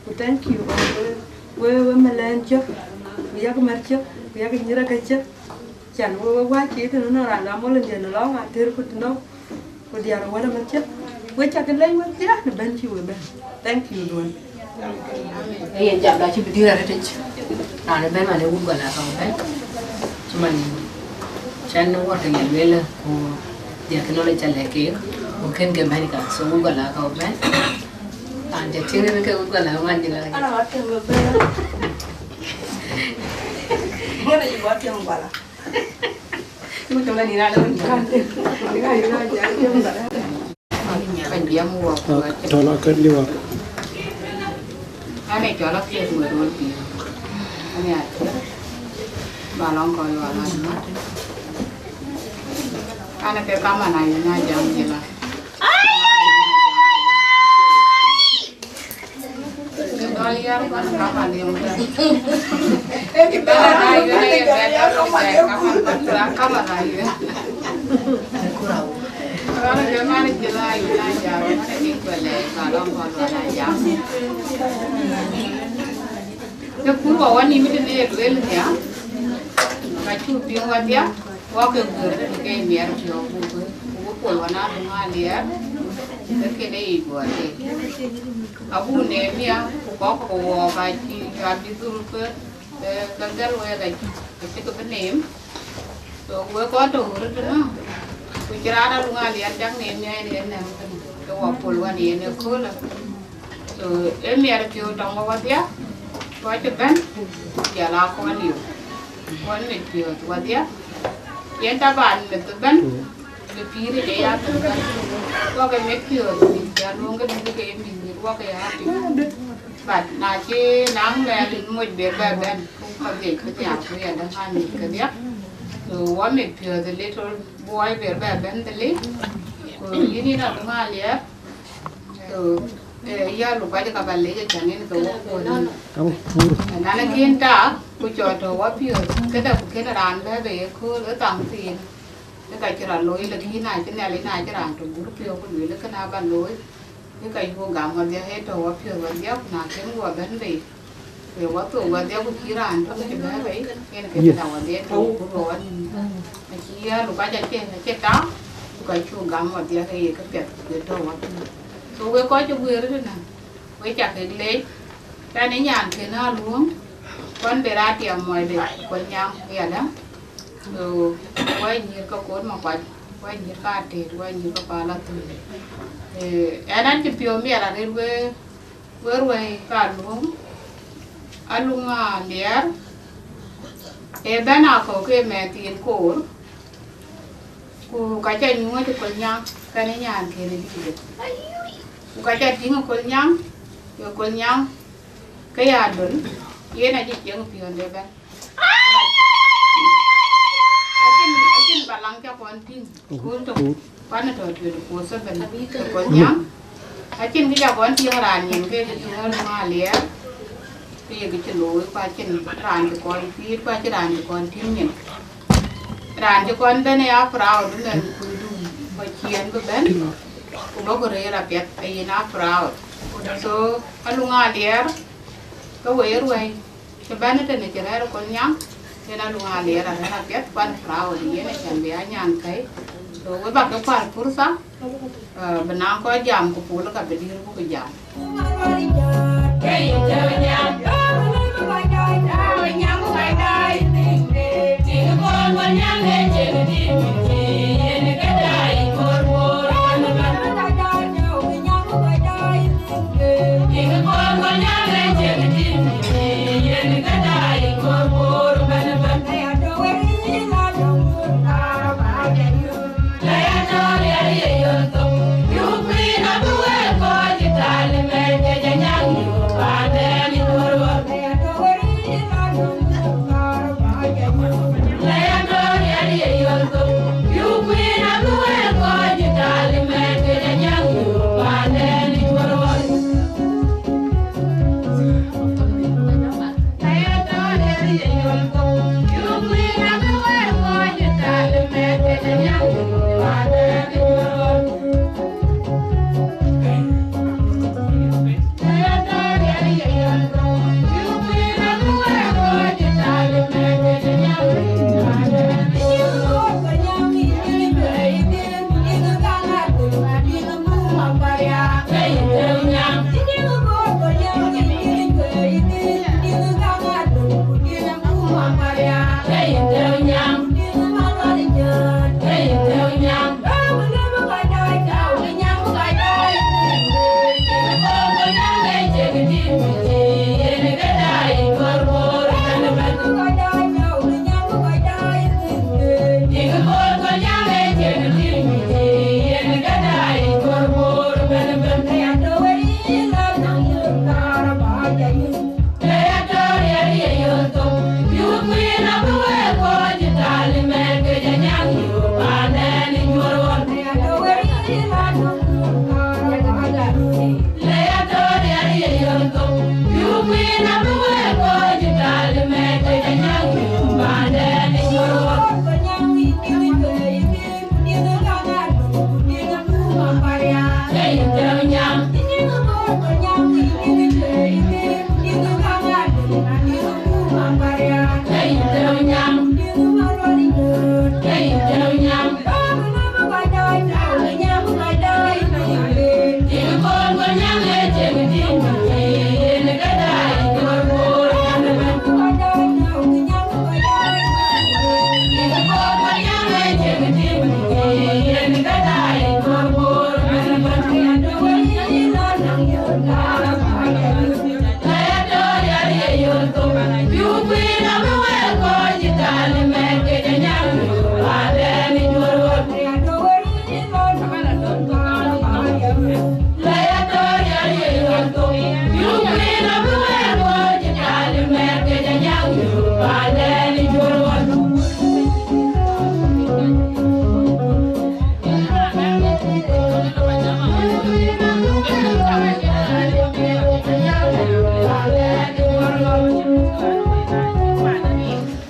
ku thank you, we, we, we mɛlɛn cök, ku yak mär cök, ku yak nyïr aka cök. Cän we, we wäc cï tënë nɔn raan la mol ndiɛn lɔŋ atër ku tënɔ, ku diäär wälä mär cök. We cak lec we thiaak në bɛ̈n cï we bɛ̈n. Thank you duön. Ee yen jam da cï bï dïr arëtic. Raan ëbɛ̈n man ë wut gɔl aka ëbɛ̈n. Cï man cän wɔ tëŋ ë lueel ku diäk kë nɔn ë ca lɛ̈k keek, ku kën ke bɛ̈n ka, so wut gɔl aka ëbɛ̈n. Raan ca tïŋ rin ke wut gɔl aka man jël aka. Ana wa tëŋ ëbɛ̈n. Mën ayï wa tëŋ gɔl aka. Wut gɔl aka ni raan ëbɛ̈n kan. Ka jiɛm wɔ. Tɔn akën liwa. Ane cɔl apiɛth wër wën pïïr. Ane apiɛth. Ba lɔŋ kɔc wala mat. Ane ke kaman ayï na jam jila. Dɔl yar ban kaman yom. Kaman ayï, kaman ayï. Rɔn ke man jila ayï na jam, ane ke kuɛlɛ ba lɔŋ kɔc wala jam. Ke kur wɔ wani mi tënë ye lueel nia, ka cuk piŋ wadhia, wɔ ke guër ke miɛr piɔ̈u buk, buk pol wana duŋ aliɛɛr, ke kene yic guɔ tek. Abuk Nehemia, ku kɔk ku wɔ ka cï abï dhurke, ke, ke gɛl wek acï, acï ke bï neem. So wek kɔc tɔ̈ ɣöt tënë, ku cï raan aduŋ aliɛɛr cak Nehemia en yen nɛm kënë, ke wɔ pol wan yen ëköölë. So, ee miɛt piɔ̈u tɔŋ wɔ wadhia, kɔc ëbɛ̈n, jɔl aa kɔn liu. Kɔn mit piɔ̈ɔ̈th wadhia, yen taban meth ëbɛ̈n, bï pïïr ë ya thïn bɛ̈n. Wɔ ke mit piɔ̈ɔ̈th, jɔl luɔŋ ke dït ke ye mïth mit, wɔ ke ya piny. But na cï naŋ mɛɛl moc ber bɛ bɛ̈n, ku ka dhiec bï nhiaar ku yɛn däŋ aa mïth kedhia. So, wɔ mit piɔ̈ɔ̈th, a little boy ber bɛ bɛ̈n dhili, ku yïn yïn aduŋ aliɛɛr. So, eh, ya Lukac ka ba lec acän en ke wok kuɔn. Nan kin ta, ku cɔ tɔ wa piɔ̈ɔ̈th, këda ku kën raan bɛ bɛ ye kööl ë thaŋ thiin. Ë ka cï rɔt looi, lakin na cï Nhialic, na cï raan tɔ gur piɔ̈u ku lueel, këna ba looi. Ë ka yuö gam wadhia, ë tɔ wa piɔ̈ɔ̈th wadhia, ku na kën wɔ bɛ̈n bei. Ke wɔ thou wadhia ku cï raan tök cï bɛ̈ɛ̈i bei, yen ke Yes. Këda wadhia tök ku rɔt wan. Acï ya Lukac acie, acie ta, ku ka cuk gam wadhia ke ye ke piɛth ke tɔ̈u wapiɔ̈ɔ̈th. So wek kɔc cï guëër tënë, wek ca kek leec, ɣɛn ë nyan kën aluɔ̈ŋ, kɔn be raan tiɛm muɔɔcde Kolnyaŋ yadäŋ. So wɔ nyïïr ke Koot Makuac, wɔ nyïïr ke Atet, wɔ nyïïr ke Palathöl. Eh, ɣɛn an cï piɔ̈u miɛt arëët wek, wek ruɛ̈i ka luŋ, aluŋ aliɛɛr, ee bɛ̈n akɔ̈u ke mɛɛth thiin koor, ku ka ca nyuɔ̈ɔ̈c ë Kolnyaŋ, kɛn ë nyankënë dïïtde. Ku ka ca tïŋ ë Kolnyaŋ, ë Kolnyaŋ ke ya döl, yen acï cieŋ piɔ̈nde bɛ̈n. Acïn, acïn balaŋ ca kɔn tïŋ, kööl tök. Kuan ë tɔ twenty four seven ë Kolnyaŋ. Acïn kë ca kɔn tïŋ raan nyin ke kë tïŋ ɣön ŋuan aliɛɛr, ke ye kë cï looi, ku acïn raan cï kɔn piit, ku acïn raan cï kɔn tïŋ nyin. Raan cï kɔn bɛ̈n ë ya proud ëmɛn kuidun, ku ciɛ̈n bï bɛ̈n, ku bɔ̈ ku rëër apiɛth, ayen a proud. So, Aluŋ Aliɛɛr, ke we ye ruɛ̈i cï bɛ̈n ëtënë cï rɛ̈ɛ̈r ë Kolnyaŋ, yen Aluŋ Aliɛɛr arɛ̈ɛ̈r apiɛth, ku an proud yen acän bï a nyankäi. So, we bä ke päl purtha, ah, bï naŋ kɔc jam, ku pul ka bï dïr buk jam.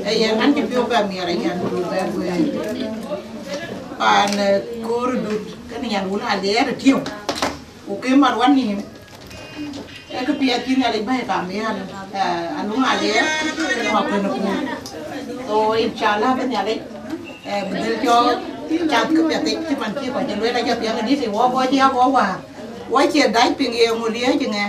Ee yen an cï piɔ̈u bɛ miɛt acan ku bɛ guëër. Paan, eh, koor dut, kënë nyan wun Aliɛɛr ë tiëu. Ku ke mat wan nïïm. Ee kë piɛth cï Nhialic bɛ̈i kam bï an, eh, Aluŋ Aliɛɛr, kënë ma kuën ë kuur. So, inshallah, bï Nhialic, eh, bï dhil cɔɔk cath kë piɛth yic, cï man cï kɔc cï lueel acä piɛŋ adït, wɔ bɔ̈ cï ya bɔ̈ wäär. Wɔ cie dac piŋ ye ŋö liëëc ŋɛ.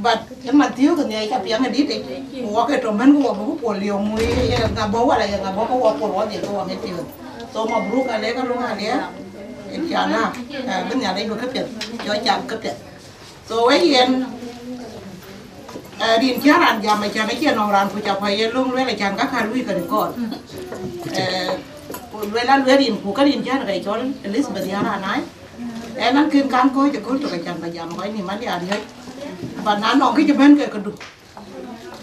But ë Mathiu ke Nhialic ca piɛŋ adït yic, ku wɔ ke tɔ mɛn ku wɔ bï ku puɔl liɔm wei ye ŋa bɔ̈ wala ye ŋa bɔ̈ ke wɔ puɔl wɔ dhiël ke wɔ ŋic piɔ̈ɔ̈th. So mabruk alek Aluŋ Aliɛɛr, inshallah, eh, bï Nhialic bï këpiɛth cɔ cak këpiɛth. So we yen, eh, rin cä raan jam acan acie nɔm raan ku ca kuɔc ye löŋ lueel acan ka kär wïc ke record. Eh, ku lueel a lueel rin ku ka rin cän rɛc cɔl Elizabeth Yaranai. Ënɔn kën kan kɔ̈ɔ̈c ëkööl tök acan ba jam kɔc nïm an ya riɔ̈c. Ba na nɔŋ kë cï bɛ̈n ke këdu,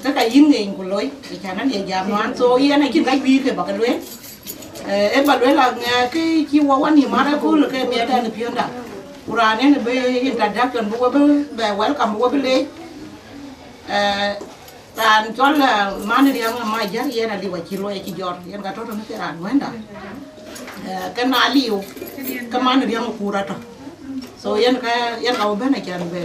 ke ka yïn ŋeny ku loi, acan an ye jam nuan. So yen acïn ka juëc ke ba ke lueel. Eh, e ba lueel aŋɛ kë cï wɔ wɔ nïm an ëkööl ke miɛt ɛn ë piɔ̈nda. Ku raan en bï introduction bï we bï bɛ welcome bï we bï leec. Eh, raan cɔl, eh, man Riɛŋ Majär yen aliu acï loi acï jɔt, yen ka tɔ̈ tɔ̈ në ke raan wënda. Eh, ke na liu, ke man riɛm kur atɔ. So yen ka, yen ka wä bɛ̈n acan bɛ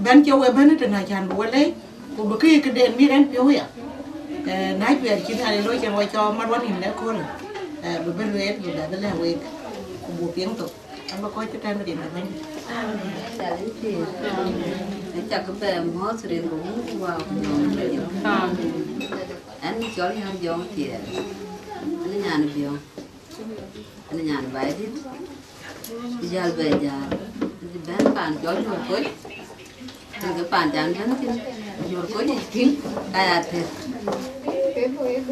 bɛ̈n cï wek bɛ̈n tënë acan bï wek leec, ku bï kë këden mït ɛn piɔ̈u ya. Eh, na cuɛɛr cï Nhialic looi cïn wek cɔɔk mat wä nïn lɛ̈k köölë, eh, bï bï lueel, bï bɛ bï lɛ̈k wek, ku buk piŋ thok. An bï kɔc cï tɛ̈n rin ke Bɛ̈nydït. Cak bɛ mɔ̈ɔ̈th rin ke Wun ku Wä ku Jɔŋ Nhialic. Ɛn cɔl Yär Jɔŋ Thiɛɛr. Ɛn nyan Biɔŋ. Ɛn nyan Baidït. Jäl bɛ jäl. Bɛ̈n paan cɔl Jur Koc. Ke paan can bɛ̈n thïn, Jur Koc yic tïŋ, ka ya tëër.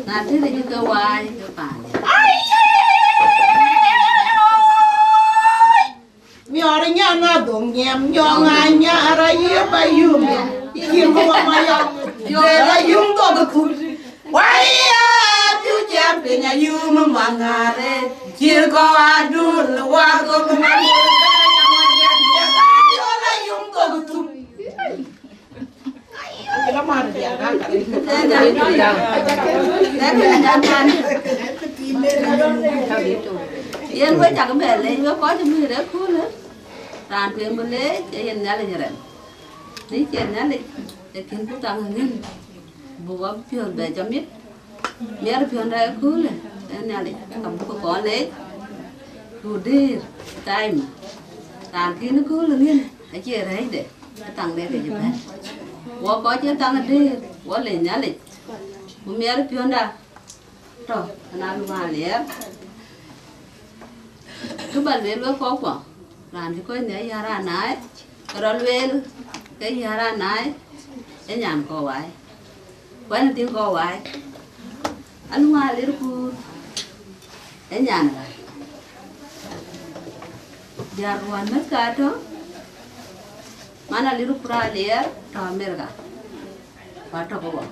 Na tëër yic ke waai ke paan. Miɔɔr nyan adhong nyiɛm, nyɔŋ anyar ayï ba yum. Cïn ku ba ma yɔm, tëër ayum dhok thum. Wai ya piu jam piny ayum maŋare. Cïn kɔ̈u adul wa dhok ma yum. Yol ayum dhok thum. Yen we cak bɛ lec we kɔc mïth ë köölë, raan tueŋ bï leec ee yen Nhialic rɛm. Ni cie Nhialic, ee kën ku thaŋ ŋën, buk wa piɔ̈ɔ̈th bɛ cɔmit, miɛt piɔ̈nda ë köölë, ee Nhialic, ka buk kɔn leec, ku dëër time, raan kën ë köölë ŋën, acie rɛ̈ɛ̈cde. Thaŋ de ke cï bɛ̈n. Wɔ kɔc cï thaŋ dëër, wɔ le Nhialic. Ku miɛt piɔ̈nda tɔ, na luŋ aliɛɛr. Kë ba lueel wek kɔckuɔ, raan cï kɔc nhiaar yäär anaai, ke rɔ lueel ke yäär anaai, ee nyan kɔ̈u waai. Ku ɛn tïŋ kɔ̈u waai. Aluŋ alir kuur, ee nyan ɣa. Diäär ruɔ̈n mɛ̈th ka tɔ, man alir kuur aliɛɛr tɔ America, ku atɔ ke wɔ.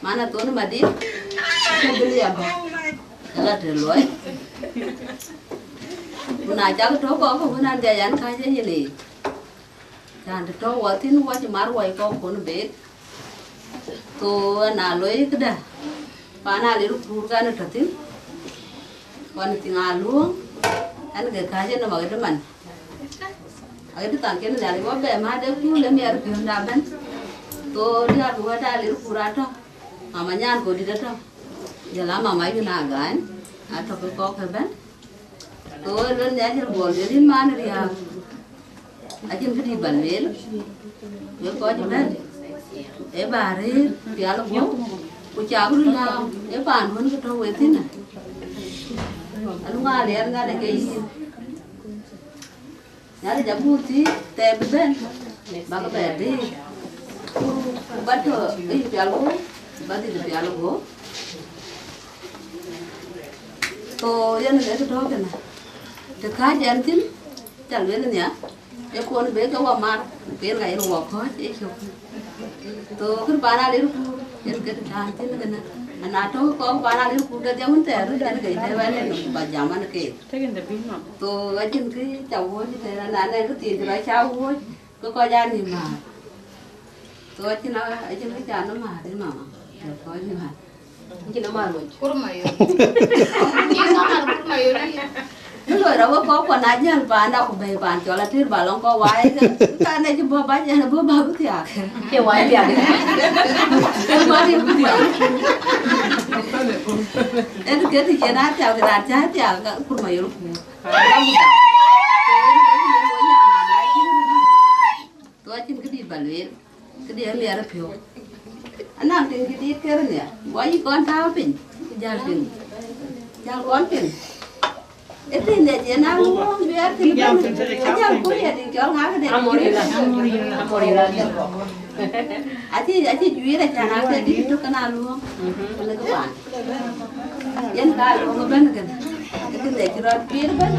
Man athon madït, ke dhil ya bä, ke la të luɔi. Ku na cak tɔ kɔ̈k, ke wën an dhiac an, kääc ë yen yic. Raan të tɔ̈u wɔ thïn, wɔ cï mar wɔ ë kɔ̈k kun beek. So, na loi këdë, pan alir kuur kan ë tɔ thïn, wan thïn aluɔ̈ŋ, ɛn ke kääc ë nɔm aɣet man. Aɣet thaŋ cïn Nhialic wɔ bɛ määt ë kuur ë miɛt piɔ̈nda bɛ̈n. So, diäär ku wɛ̈t alir kuur atɔ, mama nyan kɔ̈u dït atɔ. Jɔl a mama yun agany, atɔ ke kɔ̈k ke bɛ̈n. Ke ɣöö luel Nhialic Bol, luel yïn man riääk, acïn këdï ba lueel, wek kɔc ëbɛ̈n, ee ba rëër pial guɔ̈p, ku cak röt lääu, ee paan duön ke tɔ̈u wek thïn. Aluŋ aliɛɛr ŋadë ke yïn. Nhialic abuk thïn, thɛɛr bï bɛ̈n, bäk bɛ dhëëc. Ku ba tɔ ë pial guɔ̈p, ba dhil pial guɔ̈p. So, yen ë kë tɔ̈u kënë. Të kääc ɛn thïn, ca lueel nhial, ee kuɔn bï ke wɔ mar, ku yen ka yen wɔ kɔ̈ɔ̈c ë cök. So, kën pan alir kuur, yen ke të tään thïn kënë. Ana tɔ̈u kɔ̈k pan alir kuur ke dhiau wën thɛɛr, yen ke të bɛ̈n ë nɔm, ku ba jam an keek. So, acïn kë ca wuɔ̈c tënë, na nɛn kë thiin cï rɔt ca wuɔ̈c, ke kɔc aa nïm määr. So, acïn a, acïn kë ca nɔm määr, ë mama, ke kɔc määr. Acïn nɔm määr moc. Kurma yo. Acïn nɔm määr kurma yo, ni. Kë loi rɔt wek kɔckuɔ na jäl panda ku bɛ̈i pan cɔl Atër ba lɔŋ kɔc waai, ke, ke ka ne cï bɔ̈ ba, cï bɔ̈ ba bï thiaak. Cie waai thiaak. Ë waai bï thiaak. Ë ke të cïn a thiaak, raan cä thiaak, ka kurma yo ku. So acïn këdït ba lueel, këdï amiɛt piɔ̈u. Anɔŋ tiŋ këdït kërë nhial, bɔ̈ yï kɔn tääu piny, ku jäl piŋ, jäl kɔn piŋ. Ë piny nhial yen a ŋuɔ̈ɔ̈ŋ biɛɛr thïn bɛ̈n, ajäl kuc ë dï cɔl ŋa këde. Amorila. Amorila. Acï, acï juiir acan a ke dït tök kën a luɔ̈ɔ̈ŋ, kën kë paan. Yen ka luɔ̈ŋ ëbɛ̈n kënë, ë kënë cï rɔt pïïr ëbɛ̈n.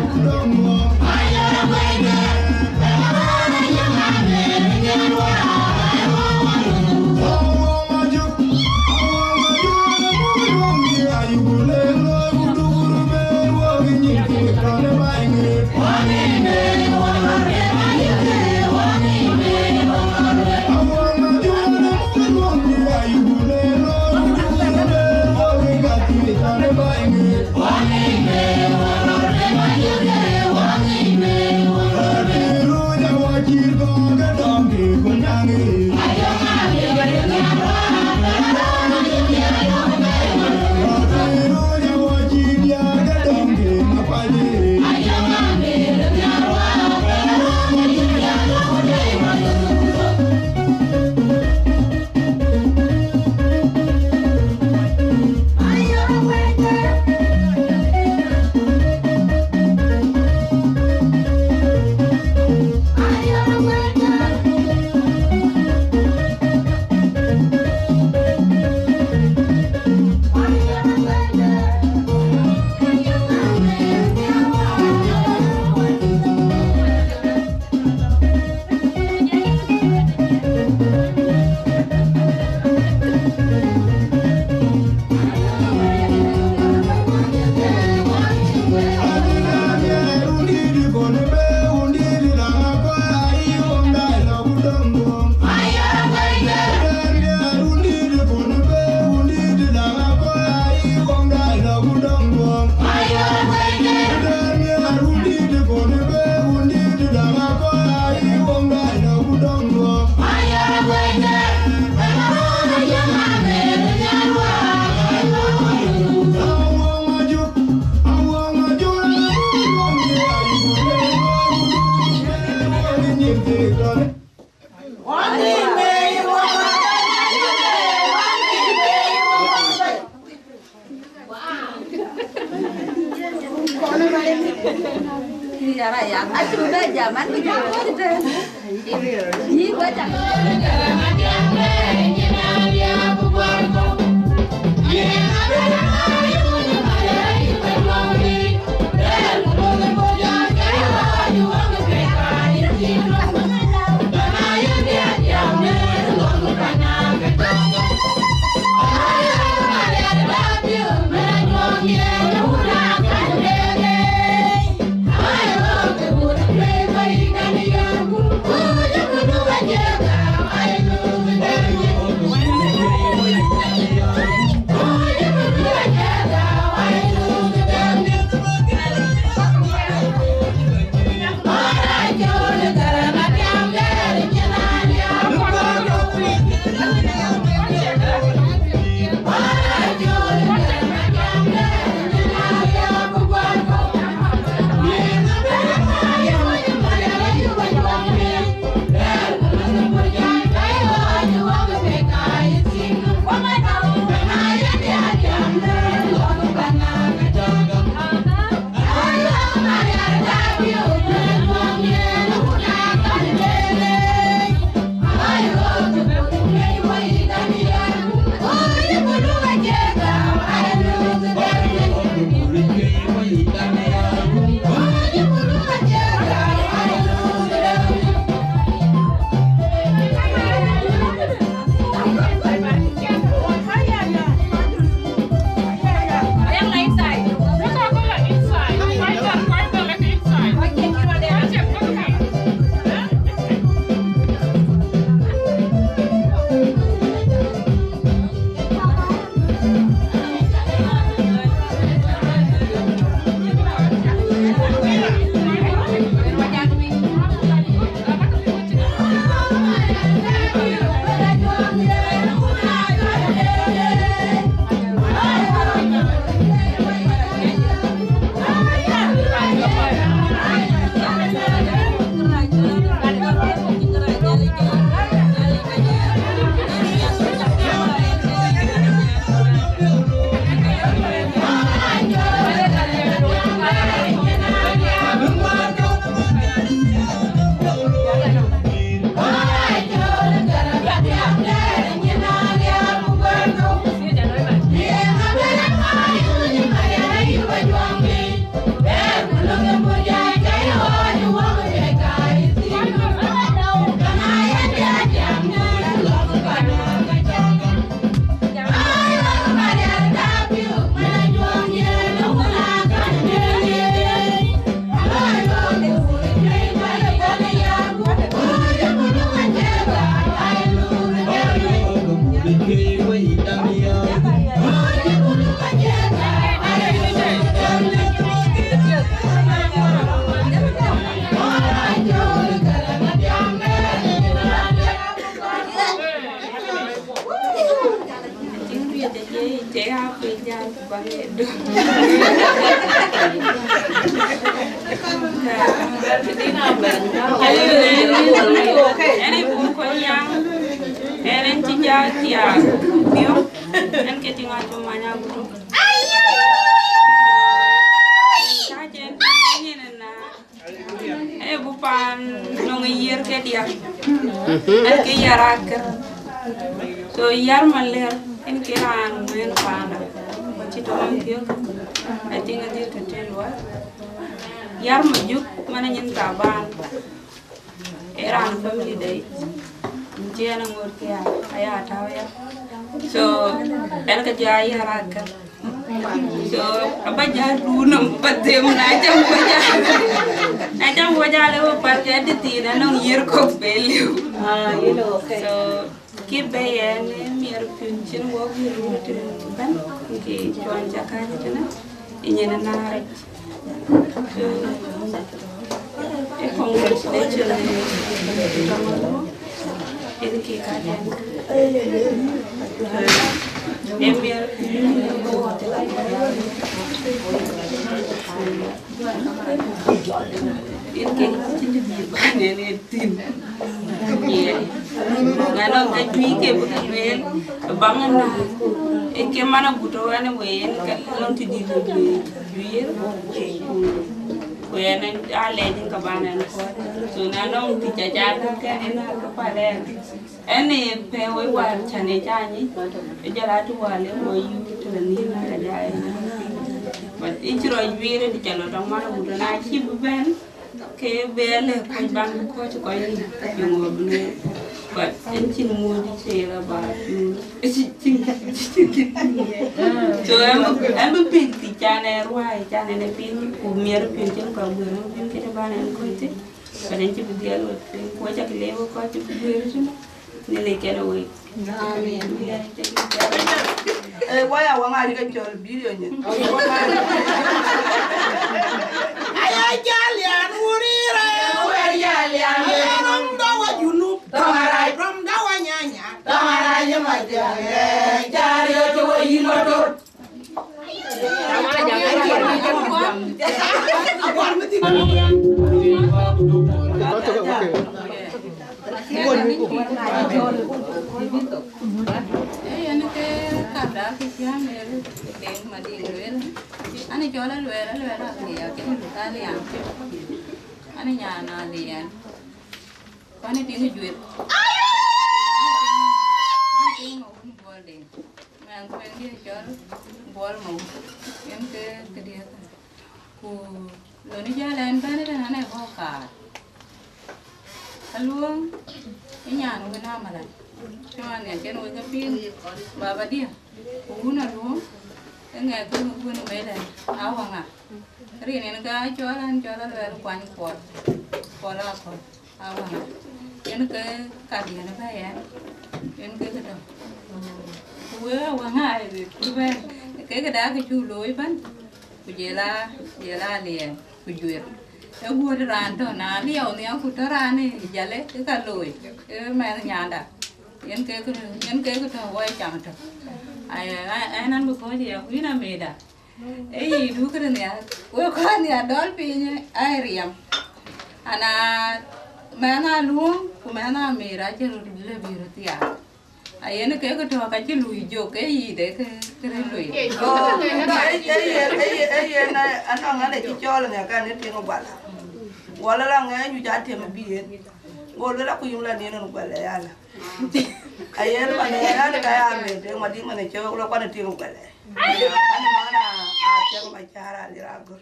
Ënë buk kɔc yaŋ, ënë cï jal thiaak biɔ̈k, ënë ke tïŋ acï many agutu. Ka cïn nyin ëna, ë buk paan nɔŋ ë yiër ke diäk, ënë ke yär akër. So yär malër, ënë ke raan ŋuɛ̈ɛ̈n paanda, ku cï tɔŋ thiök, I think adhil tëtël wä. Yar Majuk, man nyin Taban. Ee raan family dei. Cï en aŋot ke ya, aya tau ya. So, en ke ja yar akër. So, aba ja du nom, ba them na jam ko ja. Na jam ko ja le wo pat ke di ti na nong yir ko beliu. Ah, you know, okay. So, Kï bɛ̈i ɛn ë miɛt piɔ̈n cïn wok yï röt tïn bɛ̈n, kï cuɔn ca kääc tënë, ë nyin ë naar yic. So, ë congratulation ë tɔŋ ë röt. Yen ke ka jam. Emier. Yen ke ka cïn dï bï bäny en e thïn. Yen. Na nɔŋ ka juëc ke bï ke lueel, baŋ ëna. Ee ke man agut ɣɛn ë wei en ka lɔŋ tï dït ë juëc. Ku yen aa lɛc en ka ban en kɔc. So na nɔŋ tï ca jal ka kɛn en aa ke pal en. Ɛn ee pɛ̈ wei wäär cän ë ca nyic, ë jɔl a tï wäär le wɔ yï tënë nïn na ka jai. But ë cï rɔt juiir ë tï ca lɔ tɔŋ man agut na cï bï bɛ̈n, ke bɛ lë kɔc ban bï kɔc kɔc nïn, piŋ wɔ bï lueel. But ɛn cïn ŋuɔ̈t cï ë la ba piŋ. Ë cï, cïn, cïn, cïn. So ɛn bï, ɛn bï piŋ tï can ë ruai, can ɛn ë piŋ, ku miɛr piŋ cïn kɔc guëër, ɛn bï piŋ kënë ban ɛn kɔc tï. But ɛn cï bï dhiɛl wek piŋ, ku acä kï leec wek kɔc cï bï guëër tënë. Nhialic kɛn ë wek. Amen. Ee, waya waŋ aa cï ke cɔl bï riɔ̈c nyin. Aya jal yan wurira. Aya jal yan. Aya rom da wa junub. Tɔŋ arac. Rom da wa nyanya. Tɔŋ arac ma jal. Ee, jal yo to wa yïn ma to. Ee, yen ke kar da ke cäŋ ë deŋ Madiŋ lueel. An, cɔl Aluɛɛl, Aluɛɛl Athia, ke Athia. An, nyan Aliɛɛl. Ku an, tiŋ Jueth. An, tiŋ, an, tiŋ Mawun Buɔl Deŋ. Mɛnh kueŋdiɛ̈ cɔl Buɔl Mawun, yen ke këdiɛ̈. Ku lon ë jäl ɛn bɛ̈n ëtɛ̈n, an, ee bɔ̈ kaar. Aluɔŋ ë nyan wën Amalac, cï man nhial cïn wek ke piŋ, babadiɛ̈, ku wun Aluɔŋ, ë ŋɛk ke wun ë mɛ̈lɛ̈n, Awaŋa. Rin en ke acɔl, an, cɔl Aluɛɛl Kuany Kuɔl, Kuɔl Akɔ̈l. Awaŋa, yen ke kadiɛ̈n ë bɛ̈ɛ̈i ɛn, yen ke këdäŋ. Ku wek Awaŋa ë wek ku bɛ̈n, ke këda kë cuk looi ëbɛ̈n, ku jël a, jël a Aliɛɛl, ku Jueth. Ë guöt raan tɔ̈, na liɛu nhial ku tɔ̈ raan ë jale, ë ka looi, ë mɛnh nyanda. Yen ke kë, yen ke kë tɔ̈ wɔ ë cam tɔ̈. Ai, ai, ai, nɛn bï kɔ̈ɔ̈c ya, ku yïn amëëda. Ee yï duk rïn ya, wek kɔc nhial dɔl piny, ai riɛm. Ana mɛnh Aluɔŋ, ku mɛnh Amir acï röt lëu bï röt thiaak. Ayen kek tɔ̈ ka cï lui jök, ke yï de ke, ke rëër lui. Oh, ee, ee, ee, ee, ee, na, anɔŋ an, ee cï cɔɔl ŋɛk an, ee tiŋ Guala. Guala la ŋɛk nyuc a tiɛm bï yen. Go luel akuc la nien en Guala yala. Ayen man, ee, an, ka ya meth, ee, ŋuɔt dï man, ee, cɔɔk la kuan ee tiŋ Guala. An, man, a, a tiɛm ma car a lir agör.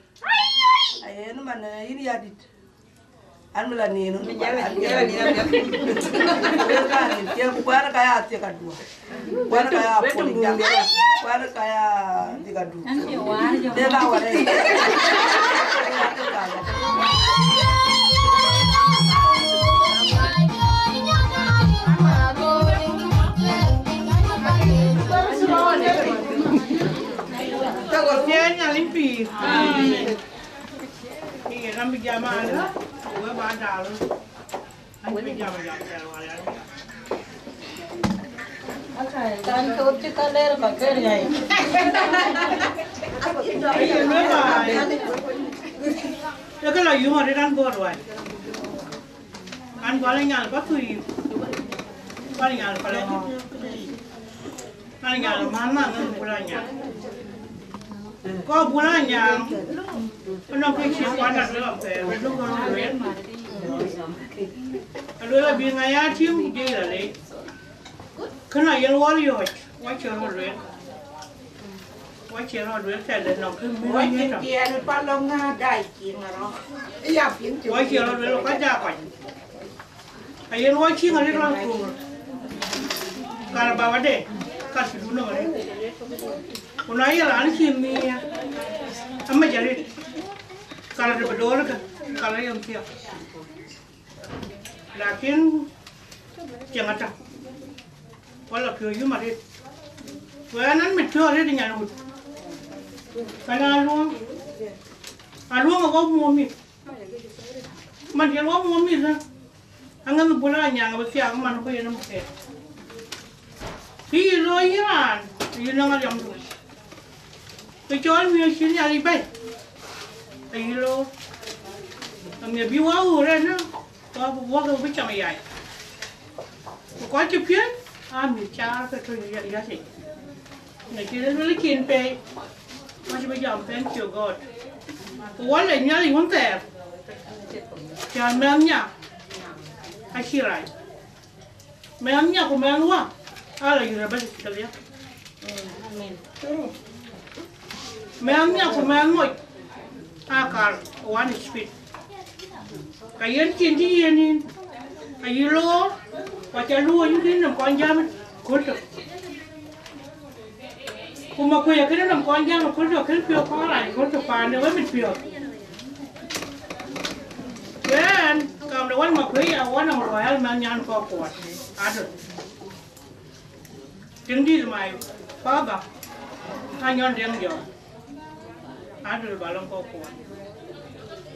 Ayen man, ee, yïn ya dït. An bï la nin, an bï la nin. Wek ka nin, tiɛk, kuɛ̈n ka ya thiek aduɔ̈. Kuɛ̈n ka ya pol jam. Kuɛ̈n ka ya thiek aduɔ̈. An cï war jɔ. Dek awar ë. Tiɛɛl Nhialic pïïr. Yen an bï jam alë, ku we ba dal. An bï jam, jam, jam, wala. Kan ke wut cï ka ler ka ker yai. Aye luel ba. Ye ke la yum arëët an bɔ̈ ruai. An Guala nyal ba thui. Guala nyal pa la ŋɔ̈ɔ̈ŋ. An nyal man man nɔn Guala nyal. Kɔ Guala nyal. Nɔn ke cï kuan na lɔ pɛɛr, lɔ kɔn luel. Luel abï ŋa ya tim ku jël alei. Kënë ayen wɔ riɔ̈ɔ̈c, wɔ cï rɔt luel. Wɔ cï rɔt luel tɛ̈dë nɔŋ kë mïth wɔ cï tiɛɛl pa lɔ ŋa dai cï ŋa rɔ. Wɔ cï rɔt luel kɔc ja kɔc. Ayen wɔ cï ŋa rëër rɔt kuur. Kar ba wade, kar cï dun nɔm arëët. Ku na ye raan cï miɛɛr, amec arëët. Kar të bï doolkë, kar ayem thiɔ̈k. Lakin cieŋ atɔ̈. Wala piɔ̈u yum arëët. Ku ɛn an mit piɔ̈u arëët nyan wut. Kan Aluɔŋ. Aluɔŋ awɔ muɔ̈ɔ̈m mïth. Man cï wɔ muɔ̈ɔ̈m mïth ë. Aŋäth bul anyaŋ abï thiaak man ku yen muk ke. Kë yï looi yïn raan, yï nɔŋ aliɔmdu. Kë cɔl miɔ̈c cï Nhialic bɛ̈i, ayï loor. Amiɛt bï wä ɣöör ënë, kɔc bï wä ke bï cam yai. Ku kɔc cï piööc, aa mïth caar ke tɔ̈ yäc yic. Në cï luel cin pei, wä cï bï jam, thank you God. Ku wä le Nhialic wun thɛɛr, cän mɛnh nya acï rac. Mɛnh nya ku mɛnh wä, ala yï rɛ̈ bɛ̈c cï ke liep. Mɛnh nya ku mɛnh moc, aa kar one speed. Ka yen cin cï yen yïn, ayï loor, ku aca luɔ̈ɔ̈ny yïn kën nɔm kɔn jam köl tök. Ku Makuëi akënë nɔm kɔn jam köl tök, kën piɔ̈u kɔn rac köl tök paande wek mit piɔ̈ɔ̈th. Yen kam de wän Makuëi ya wän nɔm ruɔ̈ɔ̈i al mɛnh nyan kɔk kuɔt. Adöl. Tiŋ dït, my father, Anyɔn Deŋ Jɔk. Adöl ba lɔŋ kɔk kuɔt.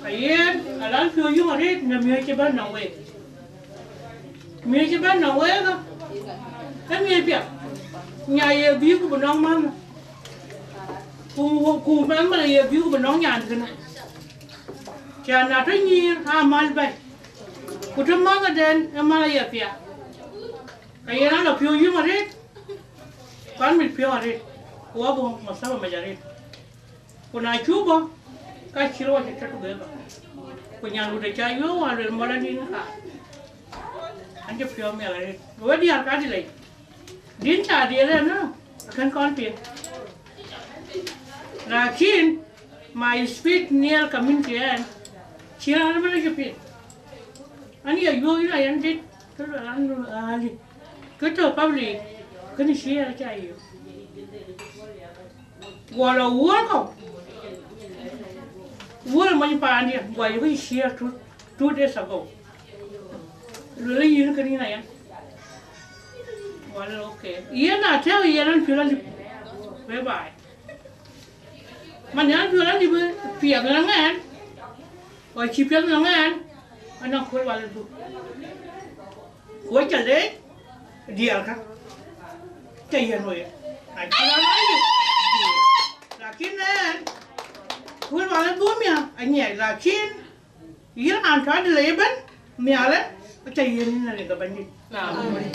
Ka yen, alal piɔ̈u yïn arëët në miɔ̈c cï bɛ̈n nɔm week. Miɔ̈c cï bɛ̈n nɔm week, ë miɔ̈c piɛth. Nya ye bï ku bï nɔŋ mänhë. Ku, ku mɛnh mal ye bï ku bï nɔŋ nyan kënë. Cän na tɔ̈ nyïïr, aa mal bɛ̈i. Ku tɔ̈ mänhëden, ë mal aye piath. Ka yen alɔ piɔ̈u yïn arëët, kɔn mit piɔ̈u arëët, ku abï mathaba mec arëët. Ku na cuk bɔ̈, ka cï rɔt cï tɔ̈ together. Ku nyan wut aca yuɔ̈ɔ̈k wä luel mɔl adïn ka. An cï piɔ̈u miɛl arëët. We diäär ka dï lei. Dïn ca diɛɛr ënë, akën kɔn piŋ. Lakin, my speech near community ɛn, cï raan ëbɛ̈n acï piŋ. An ye yuɔ̈ɔ̈k yïn ayɛn dït, kë luel an, ali. Kë tɔ̈ public, kënë share aca yök. Guɔ lɔ wuɔ̈l kɔ̈u. Wuɔ̈l mony paandiɛ̈, guɔ yök share two, two days ago. Luel yïn kënë yïn ayɛn. Guɔ luel, okay. Yen atɛ̈ɛ̈u yen an piɔ̈l alip. Bye bye. Man an piɔ̈l alip piɛth në ŋɛɛn, ɣɔn cï piɛth në ŋɛɛn, anɔŋ kööl wal adhuk. Ku aca leec diɛɛrkä, ca yiɛ̈n wei. Acï raan alip. Lakin ɛn, kööl wal adhuk mia, anyiɛc, lakin yïn raan tɔ̈ dï lei ëbɛ̈n, miaalë, aca yiɛ̈n yïn alip ke Bɛ̈nydït. Amen.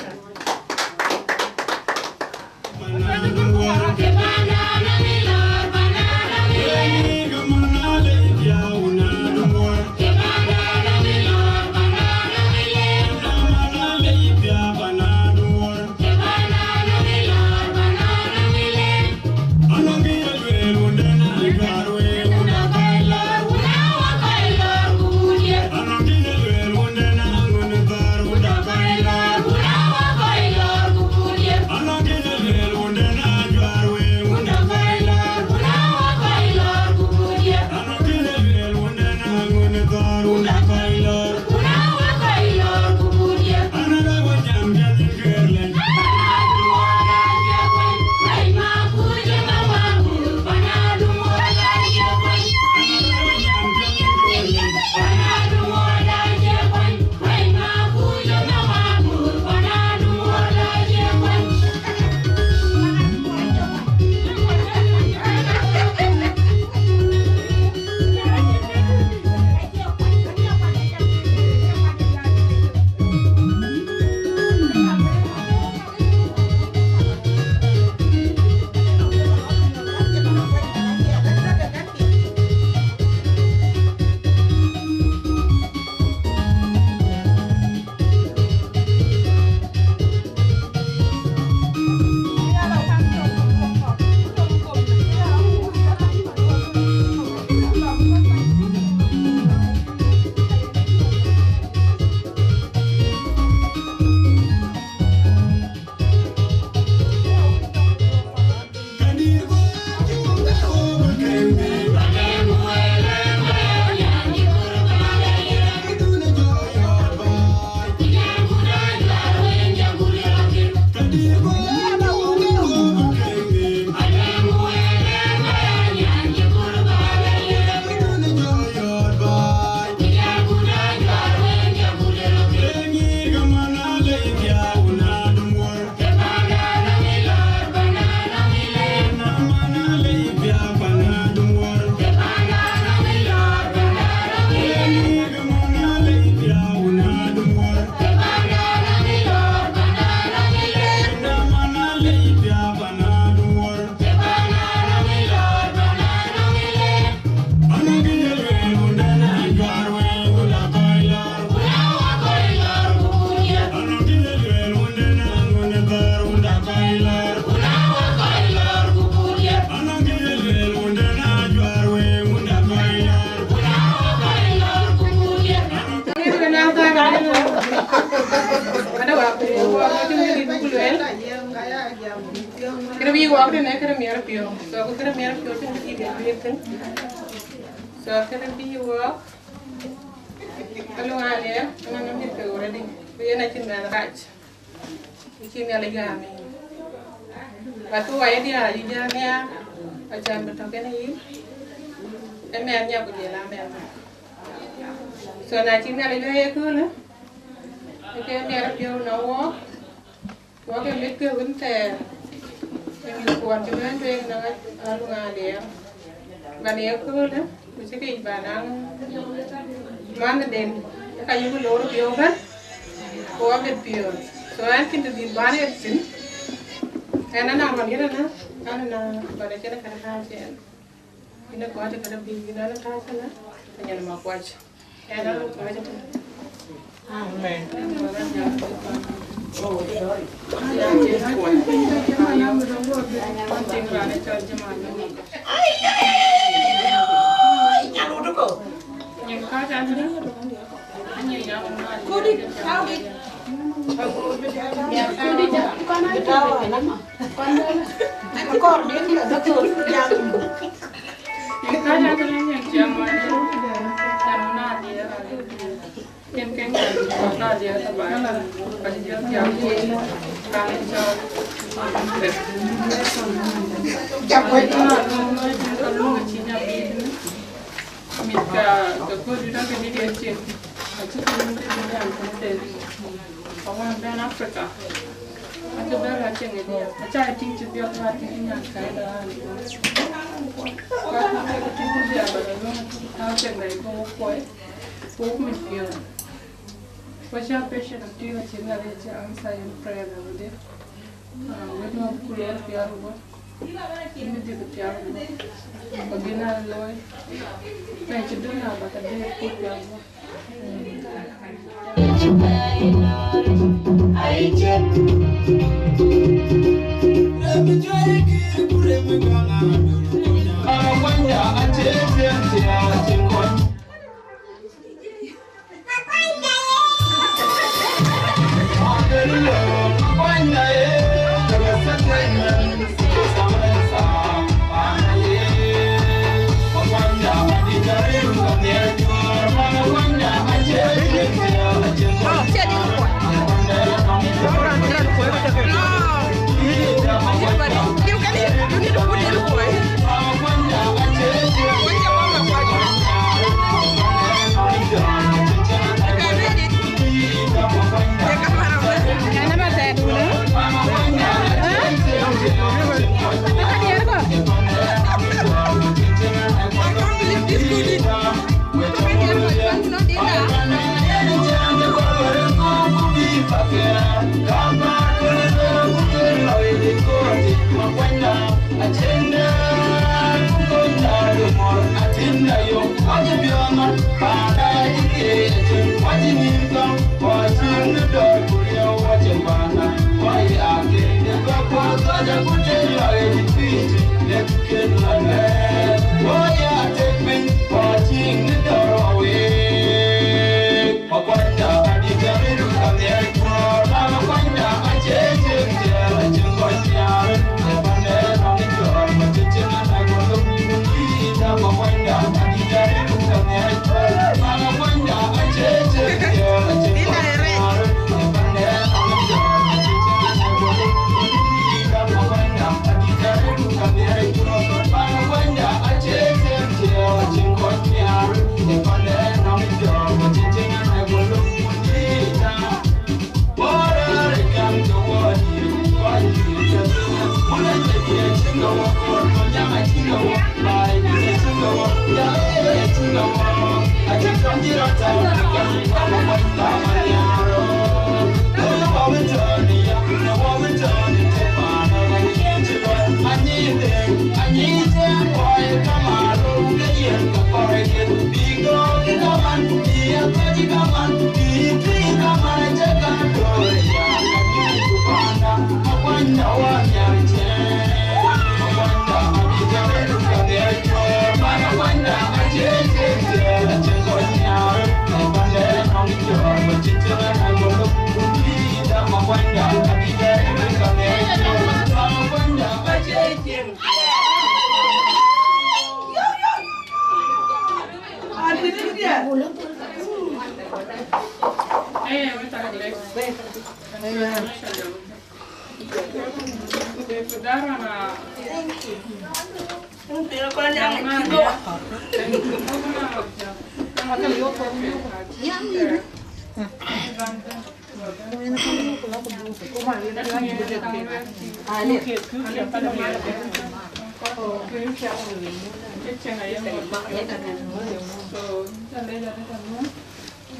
Bï wɔk tënë këde miɛt piɔ̈u. So, ku këde miɛt piɔ̈u cïn kë dït bï lueel thïn. So, këde bï wɔk, aluŋ Aliɛr, ëmën amit ke already. Ku yen acïn mɛnh rac. Ku cï Nhialic gäm yïn. But ku wai diäär ayï jam ya, acan bï tɔ̈ kenë yïn. Ë mɛnh nya ku jël a mɛnh. So, na cï Nhialic bɛ̈n ye köölë, ke miɛt piɔ̈u në wɔk. Wɔk ë mit ke wën thɛɛr, ë mïth kuɔn cï bɛ̈n tueŋ në aluŋ Aliɛr. Ban ye köölë, ku cï kec ban naŋ manhden, ka yïk lor piɔ̈u bɛ̈n, ku wɔ mit piɔ̈u. So, ɛn cïn të dhil ban ë thïn, ɛn anɔŋ ɣɔn yïn ënë, an ënë, ban ë cïn kënë kääc ɛn. Yïn ë kɔc kënë bï yïn ënë kääc ënë, anyin Makuac. Amen. Mïth ka, ka kööl dït ake dït yen cin, acï ke luŋ dït yen an kënë den. Awën bɛ̈n Africa, acï bɛ̈n la cieŋ ë diäk, acä tïŋ cï dhiɔp la tïŋ nyan kaida an. Ka tïŋ ke tïŋ cï dhiäk, but alɔŋ acï tääu cieŋ dai ke wok kuɔi, ke wok mïth piɔ̈ɔ̈th. Ku acä patient atïŋ acï Nhialic acï answer in prayer dɛ̈ wëdhie. Ah, wek nɔm ku luɔi piath wok, yïn dï piath wok, ba gïn a looi, bɛ̈ny cï döŋ na ba ka dee ku piath wok.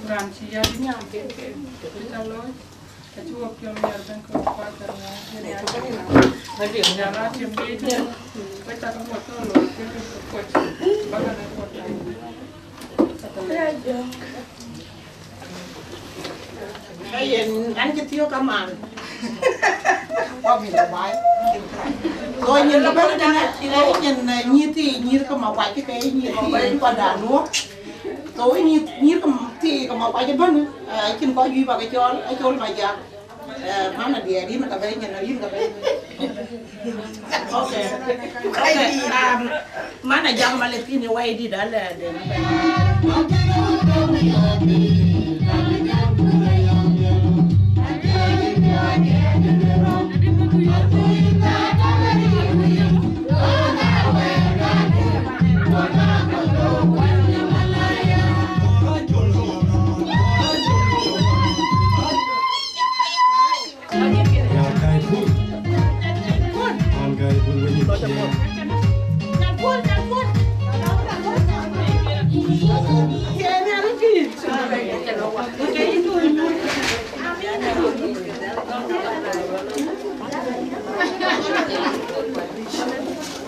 Raan cï yäc nyan ke, ke, ke ca looi, acï wok piɔ̈u miɛt bɛ̈n ke wok kuath ë röŋ, ë röŋ. Jal a tim dïït, ke cak ke kuɔth tɔ̈ looi, ke, ke, ke kuɔth, bäk ë kuɔth. Ayen, an cï thiɔ̈k kaman. Wabï lɔ baai. So nyin lɔ bɛ̈n tënë, nyin, eh, nyïïr thii, nyïïr ke Makuac, ke nyïïr thii, nyïïr kɔc da luɔk. So nyïïr, nyïïr ke thii ke Makuac ëbɛ̈n, eh, acïn kɔc juëc bä ke cɔl, acɔl Majak. Eh, mana diɛɛr, yïn ka bɛ̈n, nyin, yïn ka bɛ̈n. Okay. Okay, um, mana jam malë thïn ë wai dït alɛ den.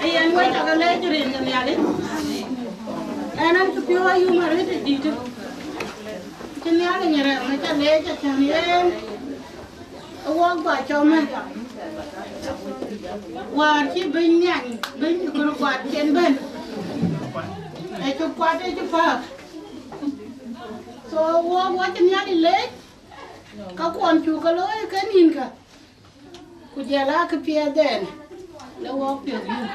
Ayen wek cak leec rin ke Nhialic. Ɣɛn an cï piɔ̈u ayum arëët ë dït. Cï Nhialic rɛm, aca leec acän yen. Ë wok bä cɔm ë. Wäär cï bɛ̈ny nhiany, bɛ̈ny kën kuat cïn bɛ̈n. Ë cï kuat, ë cï pääk. So wok, wok cï Nhialic leec, ka kuɔn cuk ke looi ke nïnkä. Ku jɔl aa këpiɛth ɛn, le wok piɔ̈th yum.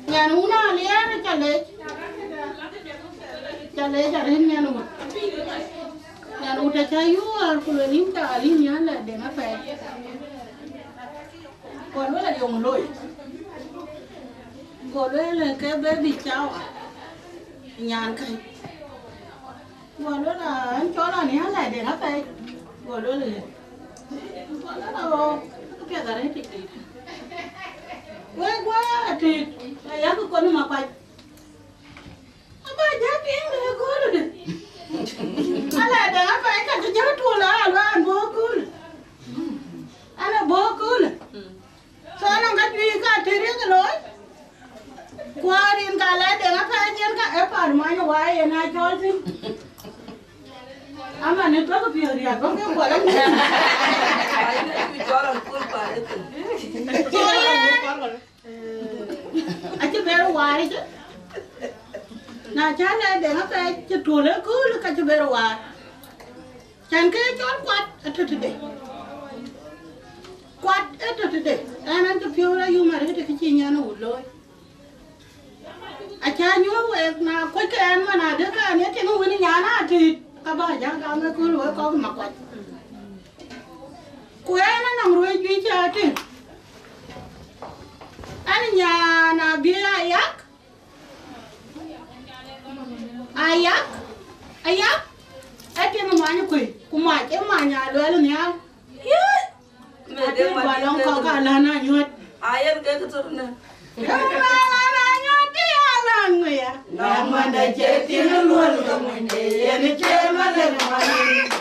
Nyan wun Aliɛɛr aca leec, aca leec arëët nyan wut. Nyan wut aca yuɔɔr ku lueel yïn ca yïn nyan lɛ deŋ apɛi. Go lueel ayoŋ looi. Go lueel ke baby shower nyan käi. Go lueel an cɔl an ya lɛ deŋ apɛi. Go lueel ë. Go lueel aɣo, këpiɛth arëët tiit tiit. Wek guɔ ya tiit, ayak kɔn Makuac. Aba jɔ piŋ de kööl de. Ala de aba ka jɔ tuɔl ala an bɔ kööl. Ala bɔ kööl. So na ka juëc ka tëër ye ke looi. Kuaar rin ka la de aba yen ka e par many wa ye na cɔl thïn. Ama ne tɔk piɔ̈ɔ̈th riak bä ke kuɔl. So yen. Acï ber waar ëcë. Na cä lɛɛc de ŋa pɛɛc cï tuɔl ë kööl ka cï ber waar. Cän ke cɔl kuat ë tɔ̈ tëde. Kuat ë tɔ̈ tëde. Ɛn an cï piɔ̈u la yum arëët kë cï nyan wut looi. Acä nyuɔ̈th week na kuɔckë ɛn man adë ke ɛn ye tiŋ wën nyan atït ka bä jäl gam ë kööl wek kɔ̈k Makuac. Ku ɛn anɔŋ ruëëc juëc cä tïŋ. Ɛn nyan abï ayak, ayak, ayak, ë tiŋ many kuëi, ku mac ë many aluɛl nhial. Yee! Atïŋ bä lɔŋ kɔ̈k alän anyuɔ̈t. Ayen ke këtörnë. Län anyuɔ̈t ë alän ŋö ya? Nɔŋ manda cie tiŋ luɔl ke muny, yen cie malek mani.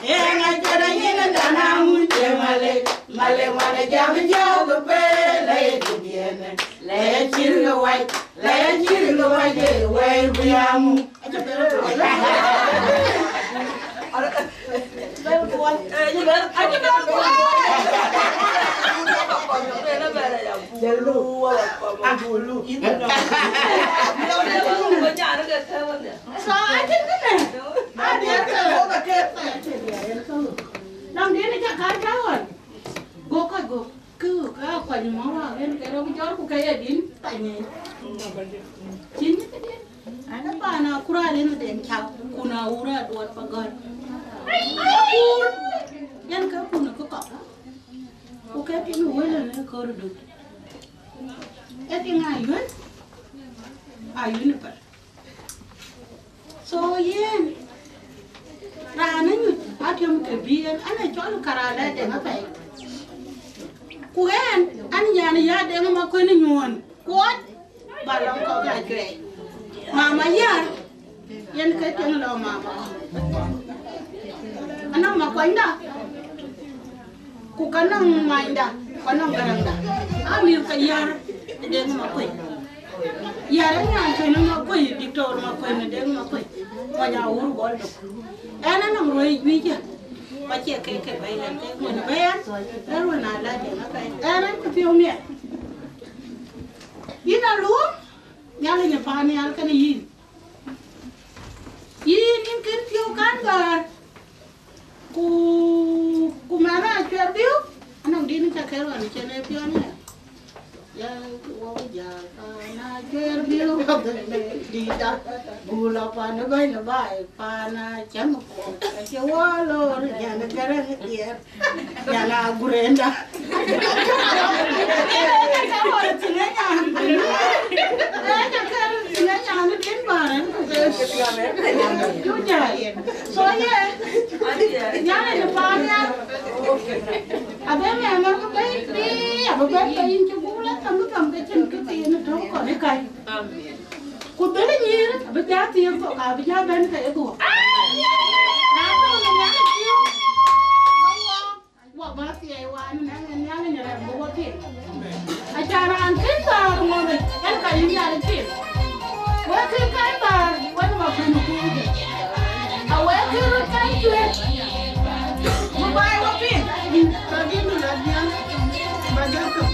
Yen acïn anyin dana muny cie malek. Malek mani jam jɔk pe la ye tiŋ yen. La ye cïr ke wac, la ye cïr ke wac, wɛi biamu. Go, go, go. Kë ka kuany ma wa gen ke ro jor ku ke ye din pa ni. Chin ni ke din. Ana pa na kura le no den cha ku na ura duot pa gor. Akur, yen ke kun ke kɔk. Ku ke tiŋ wël në kor dut. Ke tiŋ ayuën, ayuën pär. So yen, raan ë nyuc atiɔm ke bï yen, an ë cɔl karada deŋ apɛi. Ku ɣɛn, an nyan ya deŋ ma kuën nyuɔ̈n, kuɔt, ba lɔŋ kɔ̈k acuɛɛi. Mama yär, yen ke tiŋ lɔ mama. Anɔŋ ma kuanyda. Ku ka nɔŋ manyda, ka nɔŋ garaŋda. Amir ka yär ë deŋ ma kuëny. Yär ë nyan tënë ma kuëny, diktor ma kuëny, ë deŋ ma kuëny. Mony Awur Bol Dok. Ɣɛn anɔŋ ruëëc juëc ë. Ba cie kek ke bɛ̈i ɣɛn ke ŋuɔ̈n bɛ̈i ɣɛn. Ɣɛn wën ala deŋ apɛi. Ɣɛn an cï piɔ̈u miɛt. Yïn Aluɔŋ, Nhialic ë paannhial kënë yïn. Yïn, yïn kën piɔ̈u kan bäär. Ku, ku man Acuɛɛr Biu, anɔŋ dïn ca kɛ̈r ɣɔn cïn ë piɔ̈n ë. Ya, wok jäl pan Acuɛɛr Biu, dïda, bula pan bɛ̈ny baai, pan acäm kuɔk, acï wɔ lor, nyan gäräŋ diɛɛr, nyan agurenda. So yeah, nyana ni paria. Abe me ma ko be bi, abe be be yin ci gula tam tam ke cin ke ke ni to ko ni kai. Ku dele nyir, abe ja ti ko ka, abe ja ben ke do. Na to ni nyana ci. Wa ba thiɛɛi wään, nɛŋ en Nhialic rɛ̈m bï wɔ piŋ. Acan raan kën bäär ŋɔ̈ɔ̈ric, en ka yïn Nhialic piŋ. Wek kën kɛ̈n bäär, wek ma kuën kuuc. A wek kën röt kɛ̈n cuëëc, bï baai wɔ piŋ. Ka gïn du la diäŋ, ba jɔ thök.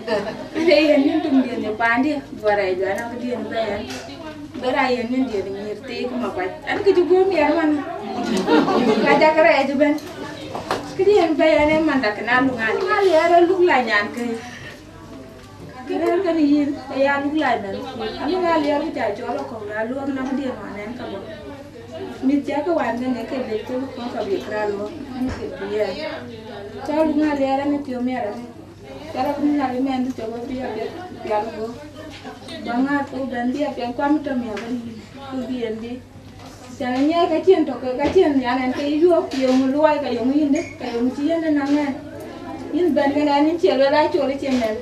Ade yen nin tum diɛn ë paandiɛ, duɔ̈r ë juëc anɔŋ këdiɛn bɛ̈n. Bɛ̈n a yen nin diɛn nyïïr thiik ma kuac. An, kë cï guöm yɛn man. Ka jak rɛɛc ëbɛ̈n. Këdiɛn bɛ̈n ë man dak na luŋ Aliɛr. Aliɛr ë luk la nyan kë. Kë rɛ̈ɛ̈r kënë yïn, ë ya luk la mɛn. Aluk Aliɛr ku ca cɔl akɔ̈u, la luɔk na këdiɛn wan ɛn ka bɔ̈. Mïth cä ke wan kënë ke bil thok kɔ̈k ka bï kra luɔk. Ɛn ke bï yɛn. Cɔl luŋ Aliɛr ɛn ë piɔ̈u miɛt arëët. Cä rɔt bï ŋäth ëmɛn, cä wek bï apiɛth pial guöp. Ba ŋäth ku bɛ̈n bï apiɛth, kuam tɔ̈ miäk ë yïn, ku bï en bï. Cän ë nyiɛɛi ka cïn tök, ka cïn nyan ɛn ke yï yuɔ̈p, yöŋ luɔi, ka yöŋ yïndë, ka yöŋ cï yïndë naŋ ɛn. Yïn bɛ̈n kënë ɛn, yïn cie lueel aa col ë cïn ɛn.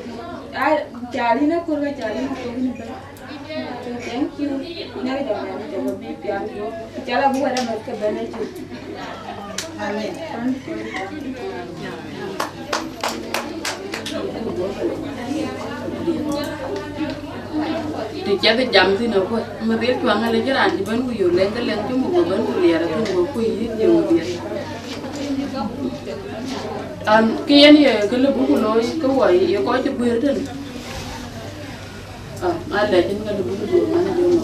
Aa, caal yïn akur, ka caal yïn akur yïn bɛ̈n. So thank you. Nhialic amɛn, cä bï pial guöp. Ku cä la bï wɛ̈t amɛt ke bɛ̈n ë cök. Amen. Të cä bï jam thïn akuc, më dhil tuaŋ alec raan cï bɛ̈n ku yök lɛ̈ŋ ke lɛ̈ŋ cï muk bï bɛ̈n ku liɛɛr athïn, go kuc yï yöŋ dhiëth. An, kë yen ye kë lë buk looi ke wɔ ye kɔc cï guëër tën. Ah, alɛc yen ka lëbuk duɔ̈ɔ̈r man jɔ mɔ̈u.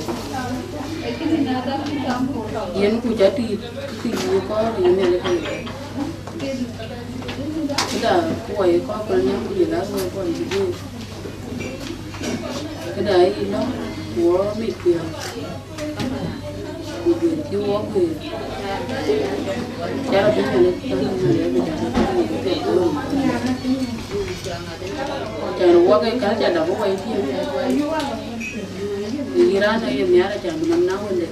Yen ku ca tiit, tiit ye kɔɔr yen ë lëk. Këda ku wa ye kɔɔr kɔn nyam ku ye la ruɔ̈ɔ̈r kɔn cï guëër. Këda ye lɔ̈ŋ ku wɔ mit piɔ̈ɔ̈th. Ku duëër cï wɔ guëër. Ca rɔt bï Nhialic, ca rɔt bï Nhialic bï jam, bï Nhialic bï jam. Can wɔ ke ka ca dap wɔ ye tiɛm. Yï raan aye nhiaar, can bï nɔm na wënde.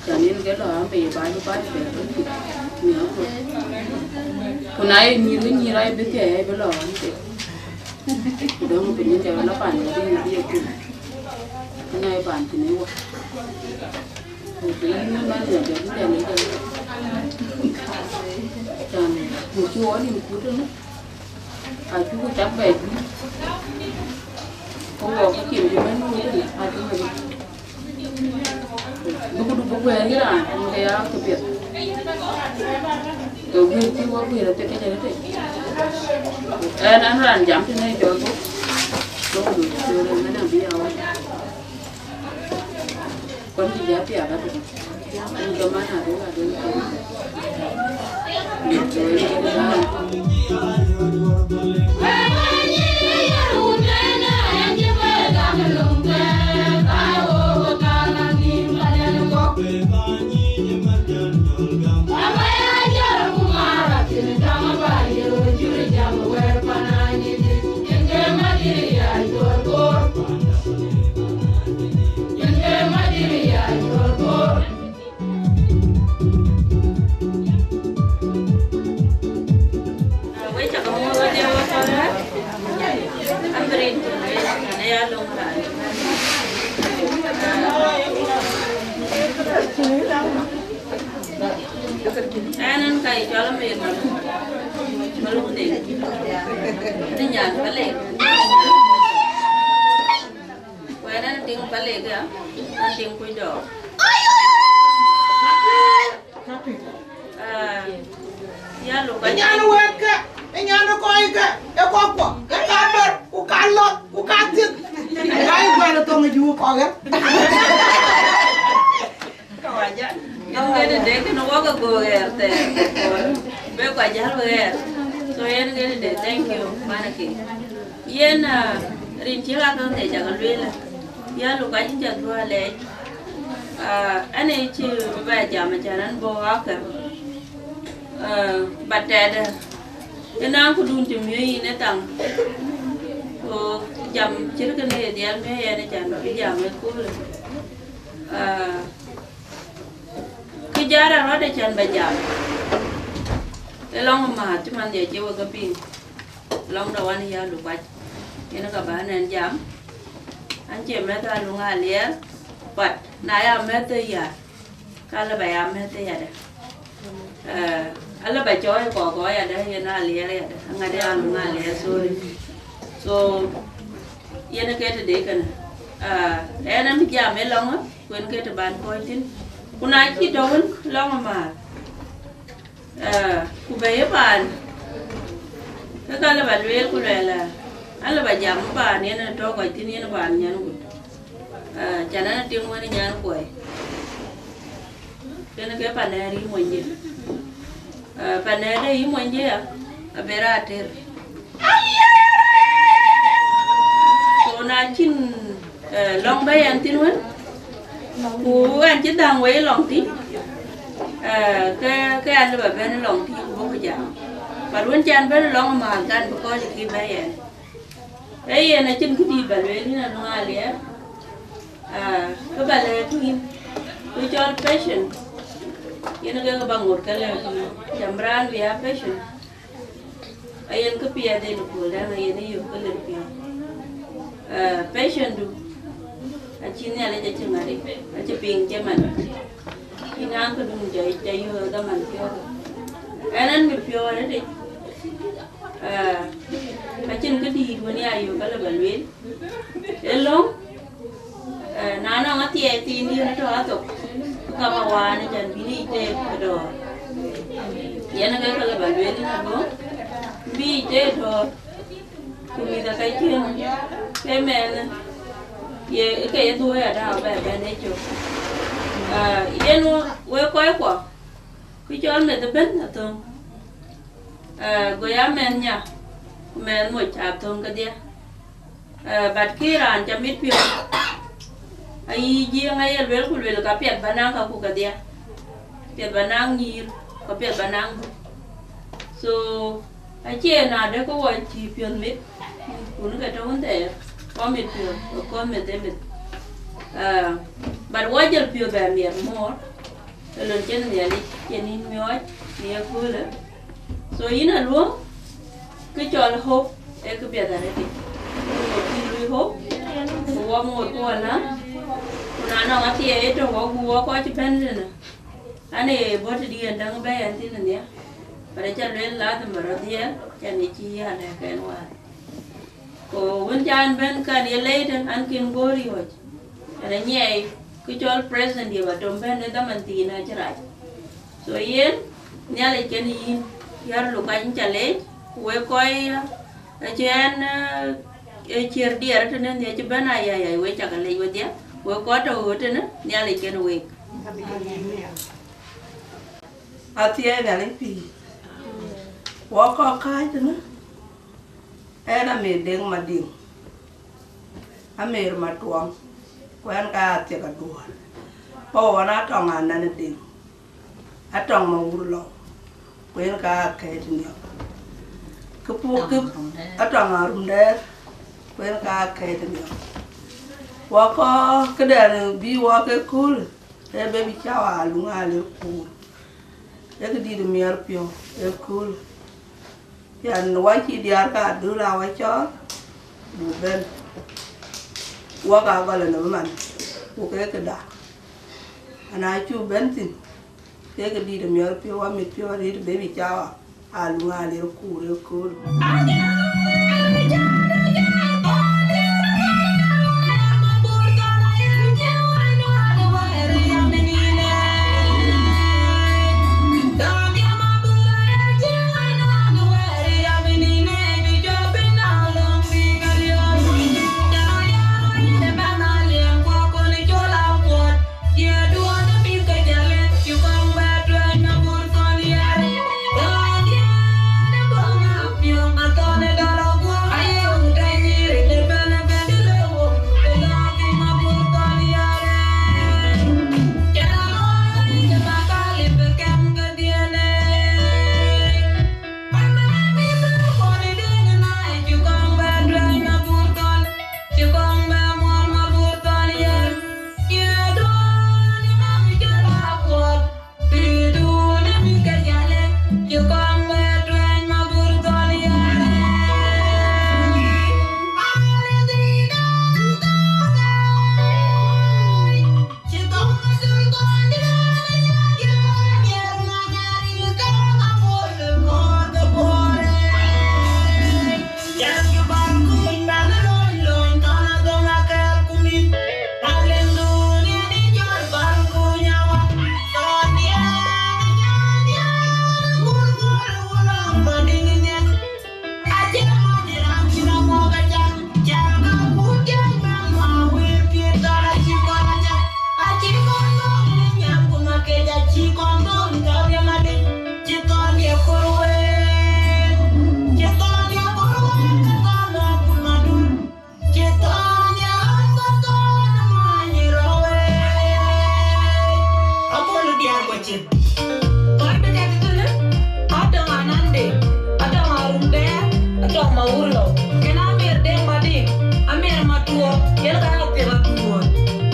Can yen ke lɔ ampe ye baai, bï baai bɛ̈ɛ̈r bï pïk. Nhiaar ku. Ku na ye nyïïr, ke nyïïr aye bï thiai, aye bï lɔ ampe. Ku dɔ̈ŋ piny ë cä lɔ pan, yen bï ye kum. Yen aye pan cïn ë wɔ. Ku të yïn man ya jɔt, yen jam ë jam. Can ku cï wɔ nïm kut ënë. Acuk cak bɛ juëc. Ku wɔ ke cin cï bɛ̈n wëëtënë, acuk bɛ juëc. Duku, duku guëër yï raan, ke ya këpiɛth. Ke guëër cï wɔ guëër apiɛth ke jɛn ëtëc. Ɛn, ɛn raan jam tënë cɔl buk. Duku, duku, duku, mɛn abï ya wɔ. Kɔn cï jat piath adï. Ku dhamana adï, adï. Ɛn, ɛn ka ye cɔl Amer Maluk, Maluk Deŋ. Ni nyan Palek. Wɛn ɛn tiŋ Palek ya, ɛn tiŋ kuc dɔɔk. Ah, ya luk ka nyan wɛɛtkë, ë nyan kɔckë, ë kɔckuɔ, ë ka dɔr, ku ka lɔth, ku ka thiëth. Ka ye guɛl ë thoŋ ë juuk kɔ̈k ë. Kawaja. Yen kën de kën wɔ ke go ɣɛɛr thɛɛr. Be kua jäl ɣɛɛr. So yen kën de, thank you, man ë ke. Yen, ah, rin cï ɣa käŋ de cak lueel. Ya luk ka cï cak duɔ̈ɔ̈r lɛɛc. Ah, ɛn ë cï bɛ jam, acan ɛn bɔ̈ akër. Ah, ba tɛɛdë. Ënɔɔnë, këdun cï miɔ̈c yïn ë thaŋ. Ku jam cït kënë ye dhiɛl miɔ̈c yɛn, acan bï jam ë köölë. Ah, kë jɔt rɔt, acan ba jam. Ë lɔŋ ë määth cï man dhiɛ cï wek ke piŋ. Lɔŋ de wan ya luk kuac. Yen ka ba nɛn jam. An cie mɛ̈th Aluŋ Aliɛɛr, but na ya mɛ̈th ë yar, ka lë ba ya mɛ̈th ë yadë. Eh, alë ba cɔɔc kɔɔr kɔɔr yadë, yen Aliɛɛr yadë. Aŋäth ya Aluŋ Aliɛɛr, sorry. So, yen ke tëde kënë. Ah, ɛn abï jam ë lɔŋë, ku yen ke të ban kɔc thïn. Ku na cï tɔ̈ wën lɔŋ ë määth, eh, ku bɛ̈i ë paan, ke ka lë ba lueel ku luɛɛl, eh, Alë ba jam baan yen tɔ̈ kɔc thïn yen baan nyan wut. Ah, can an tiŋ wën nyan kuɔi. Kën ke panɛɛr yï monyde. Ah, panɛɛrde yï monyde ya, aber ater. So na cïn, eh, lɔŋ bɛ̈ yɛn thïn wën, ku ɛn cï dhäŋ wei lɔŋ thïn, eh, ke, ke an lë ba bɛ̈n lɔŋ thïn ku bɔ̈ ku jam. But wën can bɛ̈n lɔŋ määth kan bï kɔc kï bɛ̈ yɛn. Ee yen acïn këdït ba lueel yïn anual ya, ah, kë ba lɛ̈k yïn, kë cɔl patient, yen ke kë ba ŋot ke lɛ̈k yïn. Jam raan bï ya patient, ayen kë piɛth en ëkööl dɛ̈ŋ, ayen ë yök ke lël piɔ̈u. Ah, patient du, acï Nhialic acï ŋäric, acï piŋ cï man. Yïn an këdun jɔ, jɔ yök ë dhaman piɔ̈u. Ɛn, ɛn mit piɔ̈u arëtic. Ah, acïn këdït wën ya yök alë ba lueel. Ee löŋ, eh, na nɔŋ athiɛɛi thiin dï yen tɔ̈ athok, ka ba waan ë can bï yic teek ë dɔ̈ɔ̈r. Yen ke ka lë ba lueel yïn abɔ̈, bï yic teek dɔ̈ɔ̈r, ku mïth ë ka cïn, ke mɛnh, ye, ke ye dhuɔ̈ɔ̈i ada bɛ bɛ̈n ë cök. Ah, yen wek kɔckuɔ, kë cɔl meth ëbën athöŋ. Eh, go ya mɛnh nya, ku mɛnh moc athöŋ kedhie. Eh, but kë raan ca mit piɔ̈u, ayï Jiëëŋ aye luel ku luel ka piɛth ba naŋ ka ku kedhie. Piɛth ba naŋ nyïïr, ka piɛth ba naŋ dhuk. So, acie na de ke wɔ cï piɔ̈th mit, kun ke tɔ̈ wën thɛɛr, kɔ mit piɔ̈th, kɔ meth ë meth. Eh, but wɔ jël piɔ̈th bɛ miɛt mɔ̈ɔ̈r, ke lon cïn Nhialic, cïn yïn miɔɔc, në ye köölë. So yïn aluɔ̈ŋ, kë cɔl hope, ee kë piɛth arëtic. Ku ŋot kï lui hope, ku wɔ ŋot ku wɔ läŋ, ku na nɔŋ athiɛɛi ë tök wɔ ku wɔ kɔc cï bɛ̈n tënë. An ee bɔ̈ tëdï en däŋ bɛ̈ɛ̈i ɛn thïn nhial, but aca lueel ladhim ba rɔt dhiɛl, can ye cï ya lɛ̈k ɛn wäär. Ku wën can bɛ̈n kan ye late, an kin go riɔ̈ɔ̈c. Ɛn anyiɛɛi, kë cɔl present ye ba tom bɛ̈n ë dhaman thiin acï rac. So yen, Nhialic kën yïn, yär Lukac ca leec, ku wek kɔc, acï ɛn, eh, ë ciër diɛɛr tënë nhial cï bɛ̈n ayayay, wek cak leec wedhie, wek kɔc tɔ̈ ɣööt tënë, Nhialic kën wek. Athiɛɛi Nhialic pïïr. Wɔ kɔc kääc tënë, ɛn Amer Deŋ Madiŋ, Amer Matuɔŋ, ku ɛn ka athiek aduɔɔr. Ba ɣɔn atɔŋ anɛn Deŋ, atɔŋ ma wur lɔ, ku ɛn ka akɛ̈ɛ̈t niɔp. Kë pu-, kë, atɔŋ arumdɛɛr, ku ɛn ka akɛ̈ɛ̈t niɔp. Wɔ kɔc këdɛn bï wɔ ke kööl, ee baby shower aluŋ alir kuur. Ee këdït miɛr piɔ̈u, ee kööl. Yan wɔ cï diäär ka döl a wɔ cɔɔl, buk bɛ̈n. Wɔ ka gɔl ënɔm man, ku ke këda. Ana cuk bɛ̈n thïn, ke këdït miɔr piɔ̈u, amit piɔ̈u arëët baby shower, aluŋ alir kuur ëkööl. Kɔc bï kek thïn, adɔŋ Anande, adɔŋ Arun Bɛɛr, adɔŋ Mawur Lɔu. Kën Amer Deŋ Madïŋ, Amer Matuɔɔk, yen ka Athir Aduɔɔr.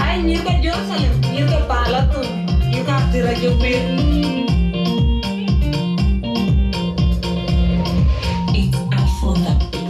Ai nyïïr ke Jerusalem, nyïïr ke Palathun, nyïïr ke Athir Ajuguir. It's Afro the beat.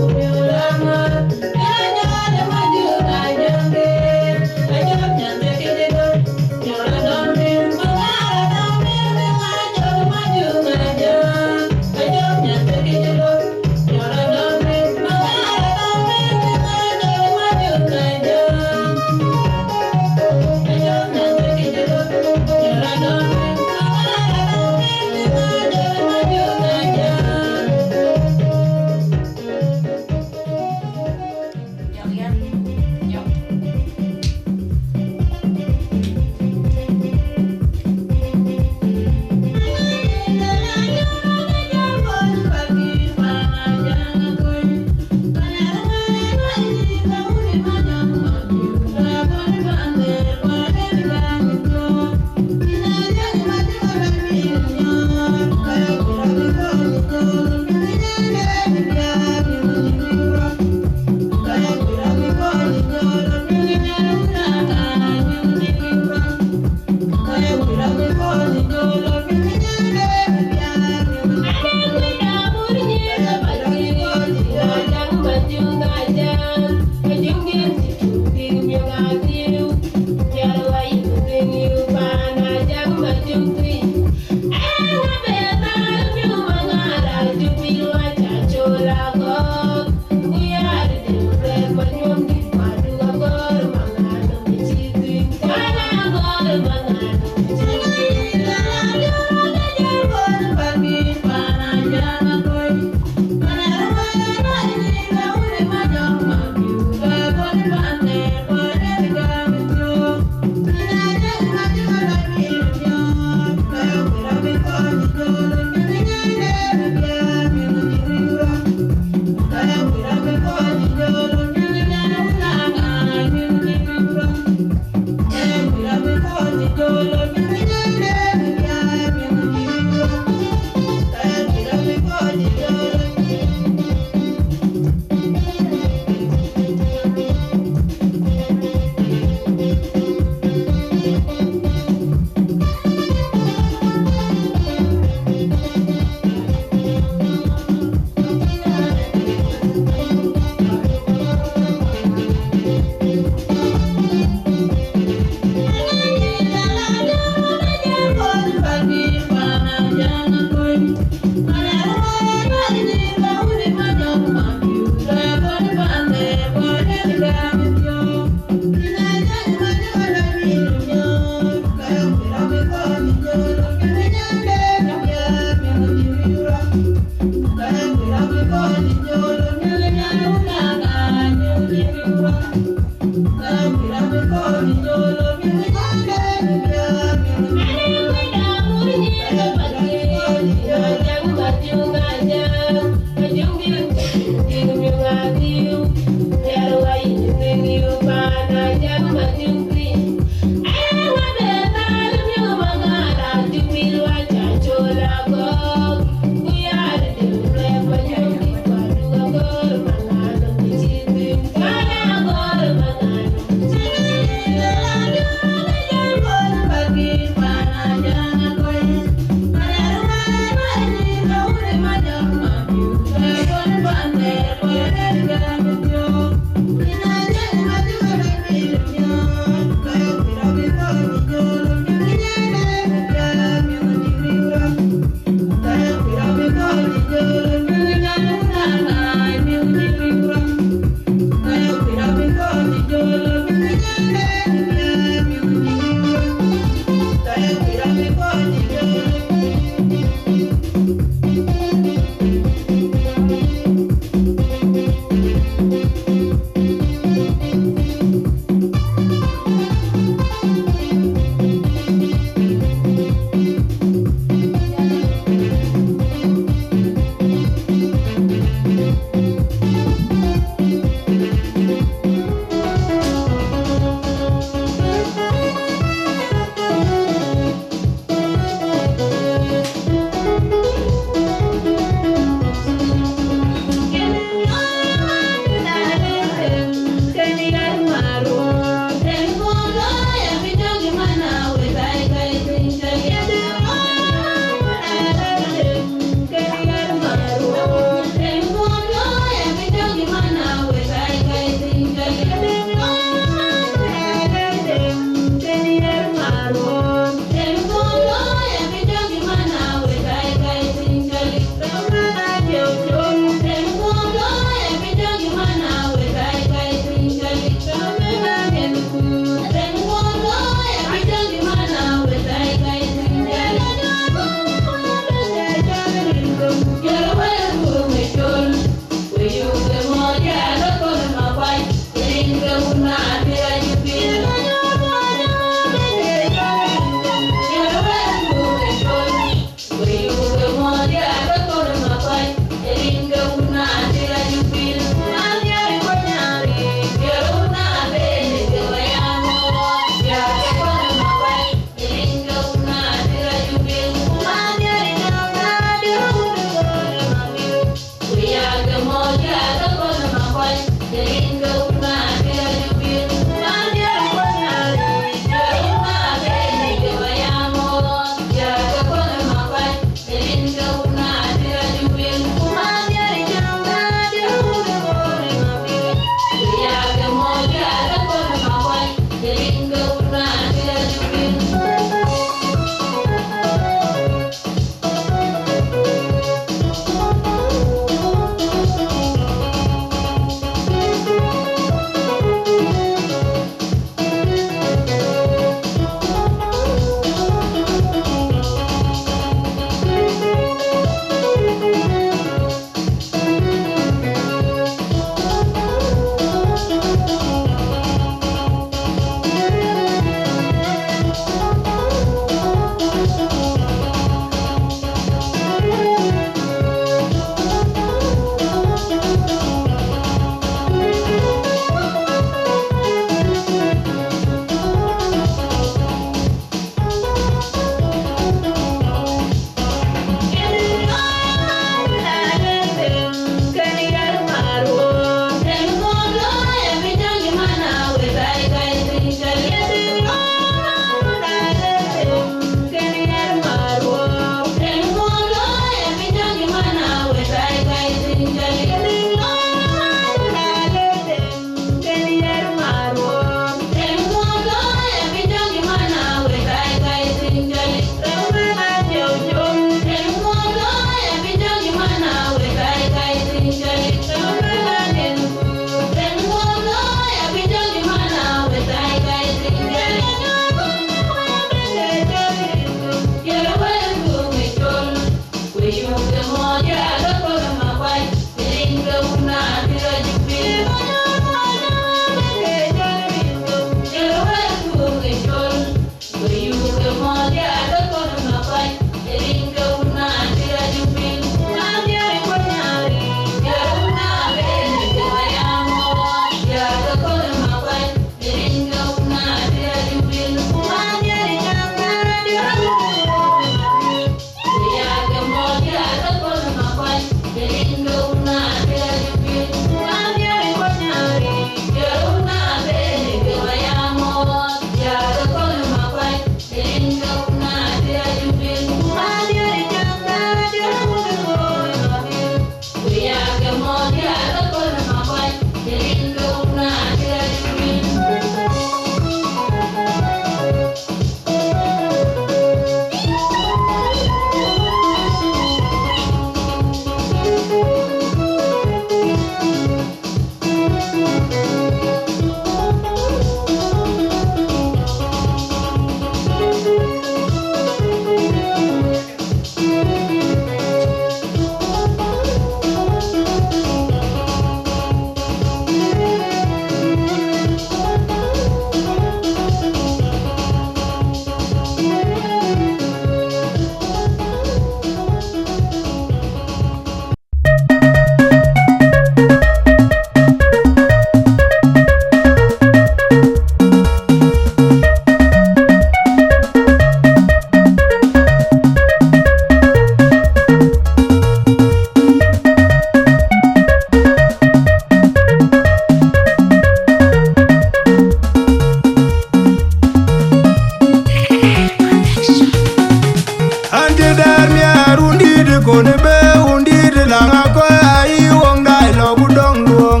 Kɔn be wundït laŋ akɔ̈ ayï woŋ dai lɔ ku dɔŋ duɔŋ.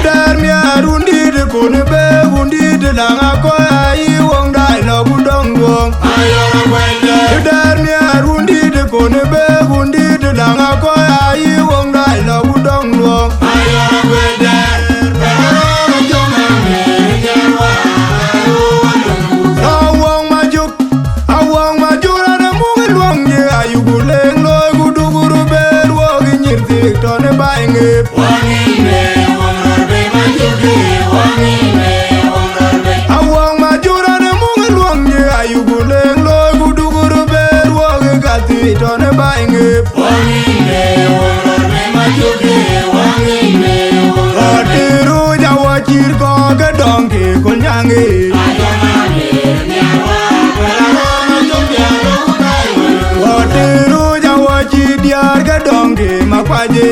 Dɛ̈ɛ̈r miäär wundït kɔn be wundït laŋ akɔ̈ ayï woŋ dai lɔ ku dɔŋ duɔŋ. Dɛ̈ɛ̈r miäär wundït kɔn be wundït laŋ akɔ̈ ayï woŋ dai lɔ ku dɔŋ duɔŋ. Awɔŋ Majök, Awɔŋ Majök raan ë muk ë luɔŋ ye ayuku leŋ looi ku duk rubër wok ë nyïr thiëk tɔn ë baai ŋëëp. Awɔŋ Majök raan ë muk ë luɔŋ ye ayuku leŋ looi ku duk rubër wok ë ka thiëk tɔn ë baai ŋëëp. Rɔt ë rööc awɔ cït kɔ̈k ke dɔŋ ke kol nyaŋ ë. Rɔt ë rööc awɔ cït diäär ke dɔŋ ke makuac ë.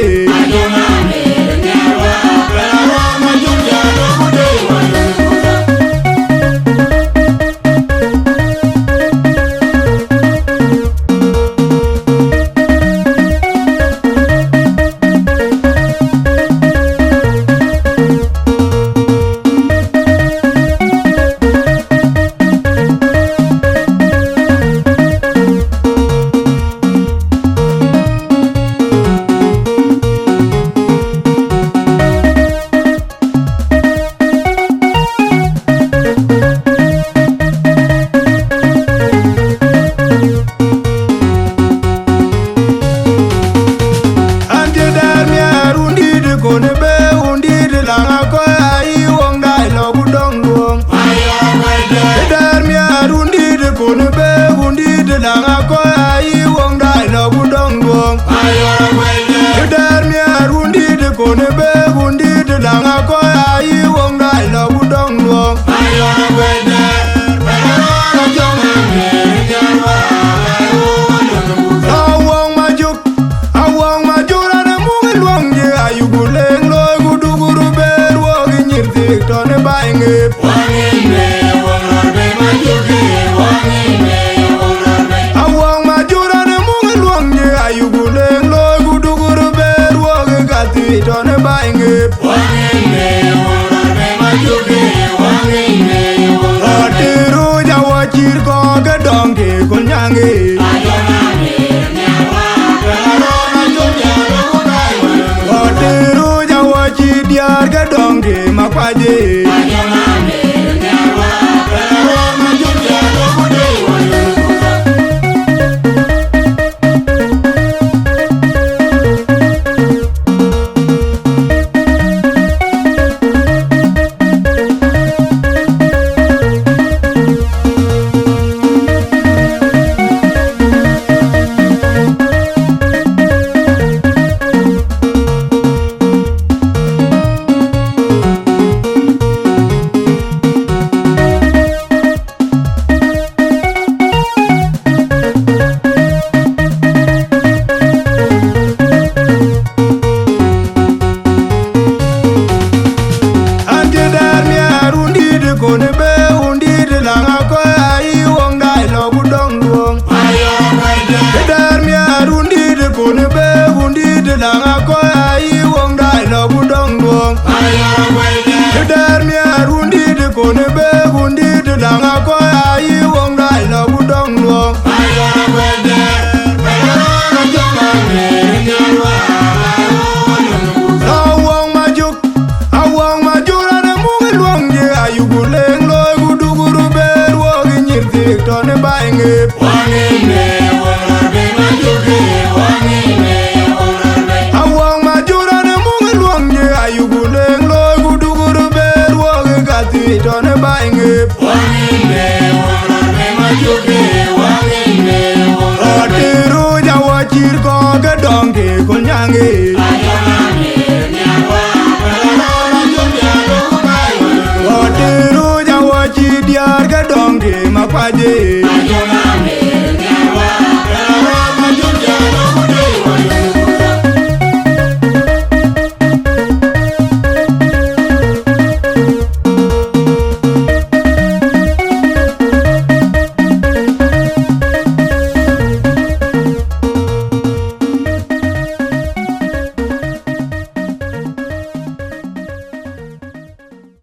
An cï dɛ̈ɛ̈r miäär wundït kɔn be wundït laŋ akɔ̈ ayï woŋ dai lɔ ku dɔŋ duɔŋ. Dɛ̈ɛ̈r miäär wundït kɔn be wundït laŋ akɔ̈ ayï woŋ dai lɔ ku dɔŋ duɔŋ. Dɛ̈ɛ̈r miäär wundït kɔn be wundït laŋ akɔ̈ ayï woŋ dai lɔ ku dɔŋ duɔŋ. Awɔŋ Majök, Awɔŋ Majök raan ë muk ë luɔŋ ye ayuku leŋ looi ku duk rubër wok ë nyïr thiëk tɔn ë baai ŋëëp. Awɔŋ Majök raan ë muk ë luɔŋ ye ayuku leŋ looi ku duk rubër wok ë ka thiëk tɔn ë baai ŋëëp. Rɔt ë rööc awɔ cït kɔ̈k ke dɔŋ ke kol nyaŋ ë. Rɔt ë rööc awɔ cït diäär ke dɔŋ ke makuac ë. An cï dɛ̈ɛ̈r miäär wundït kɔn be wundït laŋ akɔ̈ ayï woŋ dai lɔ ku dɔŋ duɔŋ. Dɛ̈ɛ̈r miäär wundït kɔn be wundït laŋ akɔ̈ ayï woŋ dai lɔ ku dɔŋ duɔŋ. Dɛ̈ɛ̈r miäär wundït kɔn be wundït laŋ akɔ̈ ayï woŋ dai lɔ ku dɔŋ duɔŋ. Awɔŋ Majök, Awɔŋ Majök raan ë muk ë luɔŋ ye ayuku leŋ looi ku duk rubër wok ë nyïr thiëk tɔn ë baai ŋëëp. Awɔŋ Majök raan ë muk ë luɔŋ ye ayuku leŋ looi ku duk rubër wok ë ka thiëk tɔn ë baai ŋëëp. Rɔt ë rööc awɔ cït kɔ̈k ke dɔŋ ke kol nyaŋ ë. Rɔt ë rööc awɔ cït diäär ke dɔŋ ke makuac ë.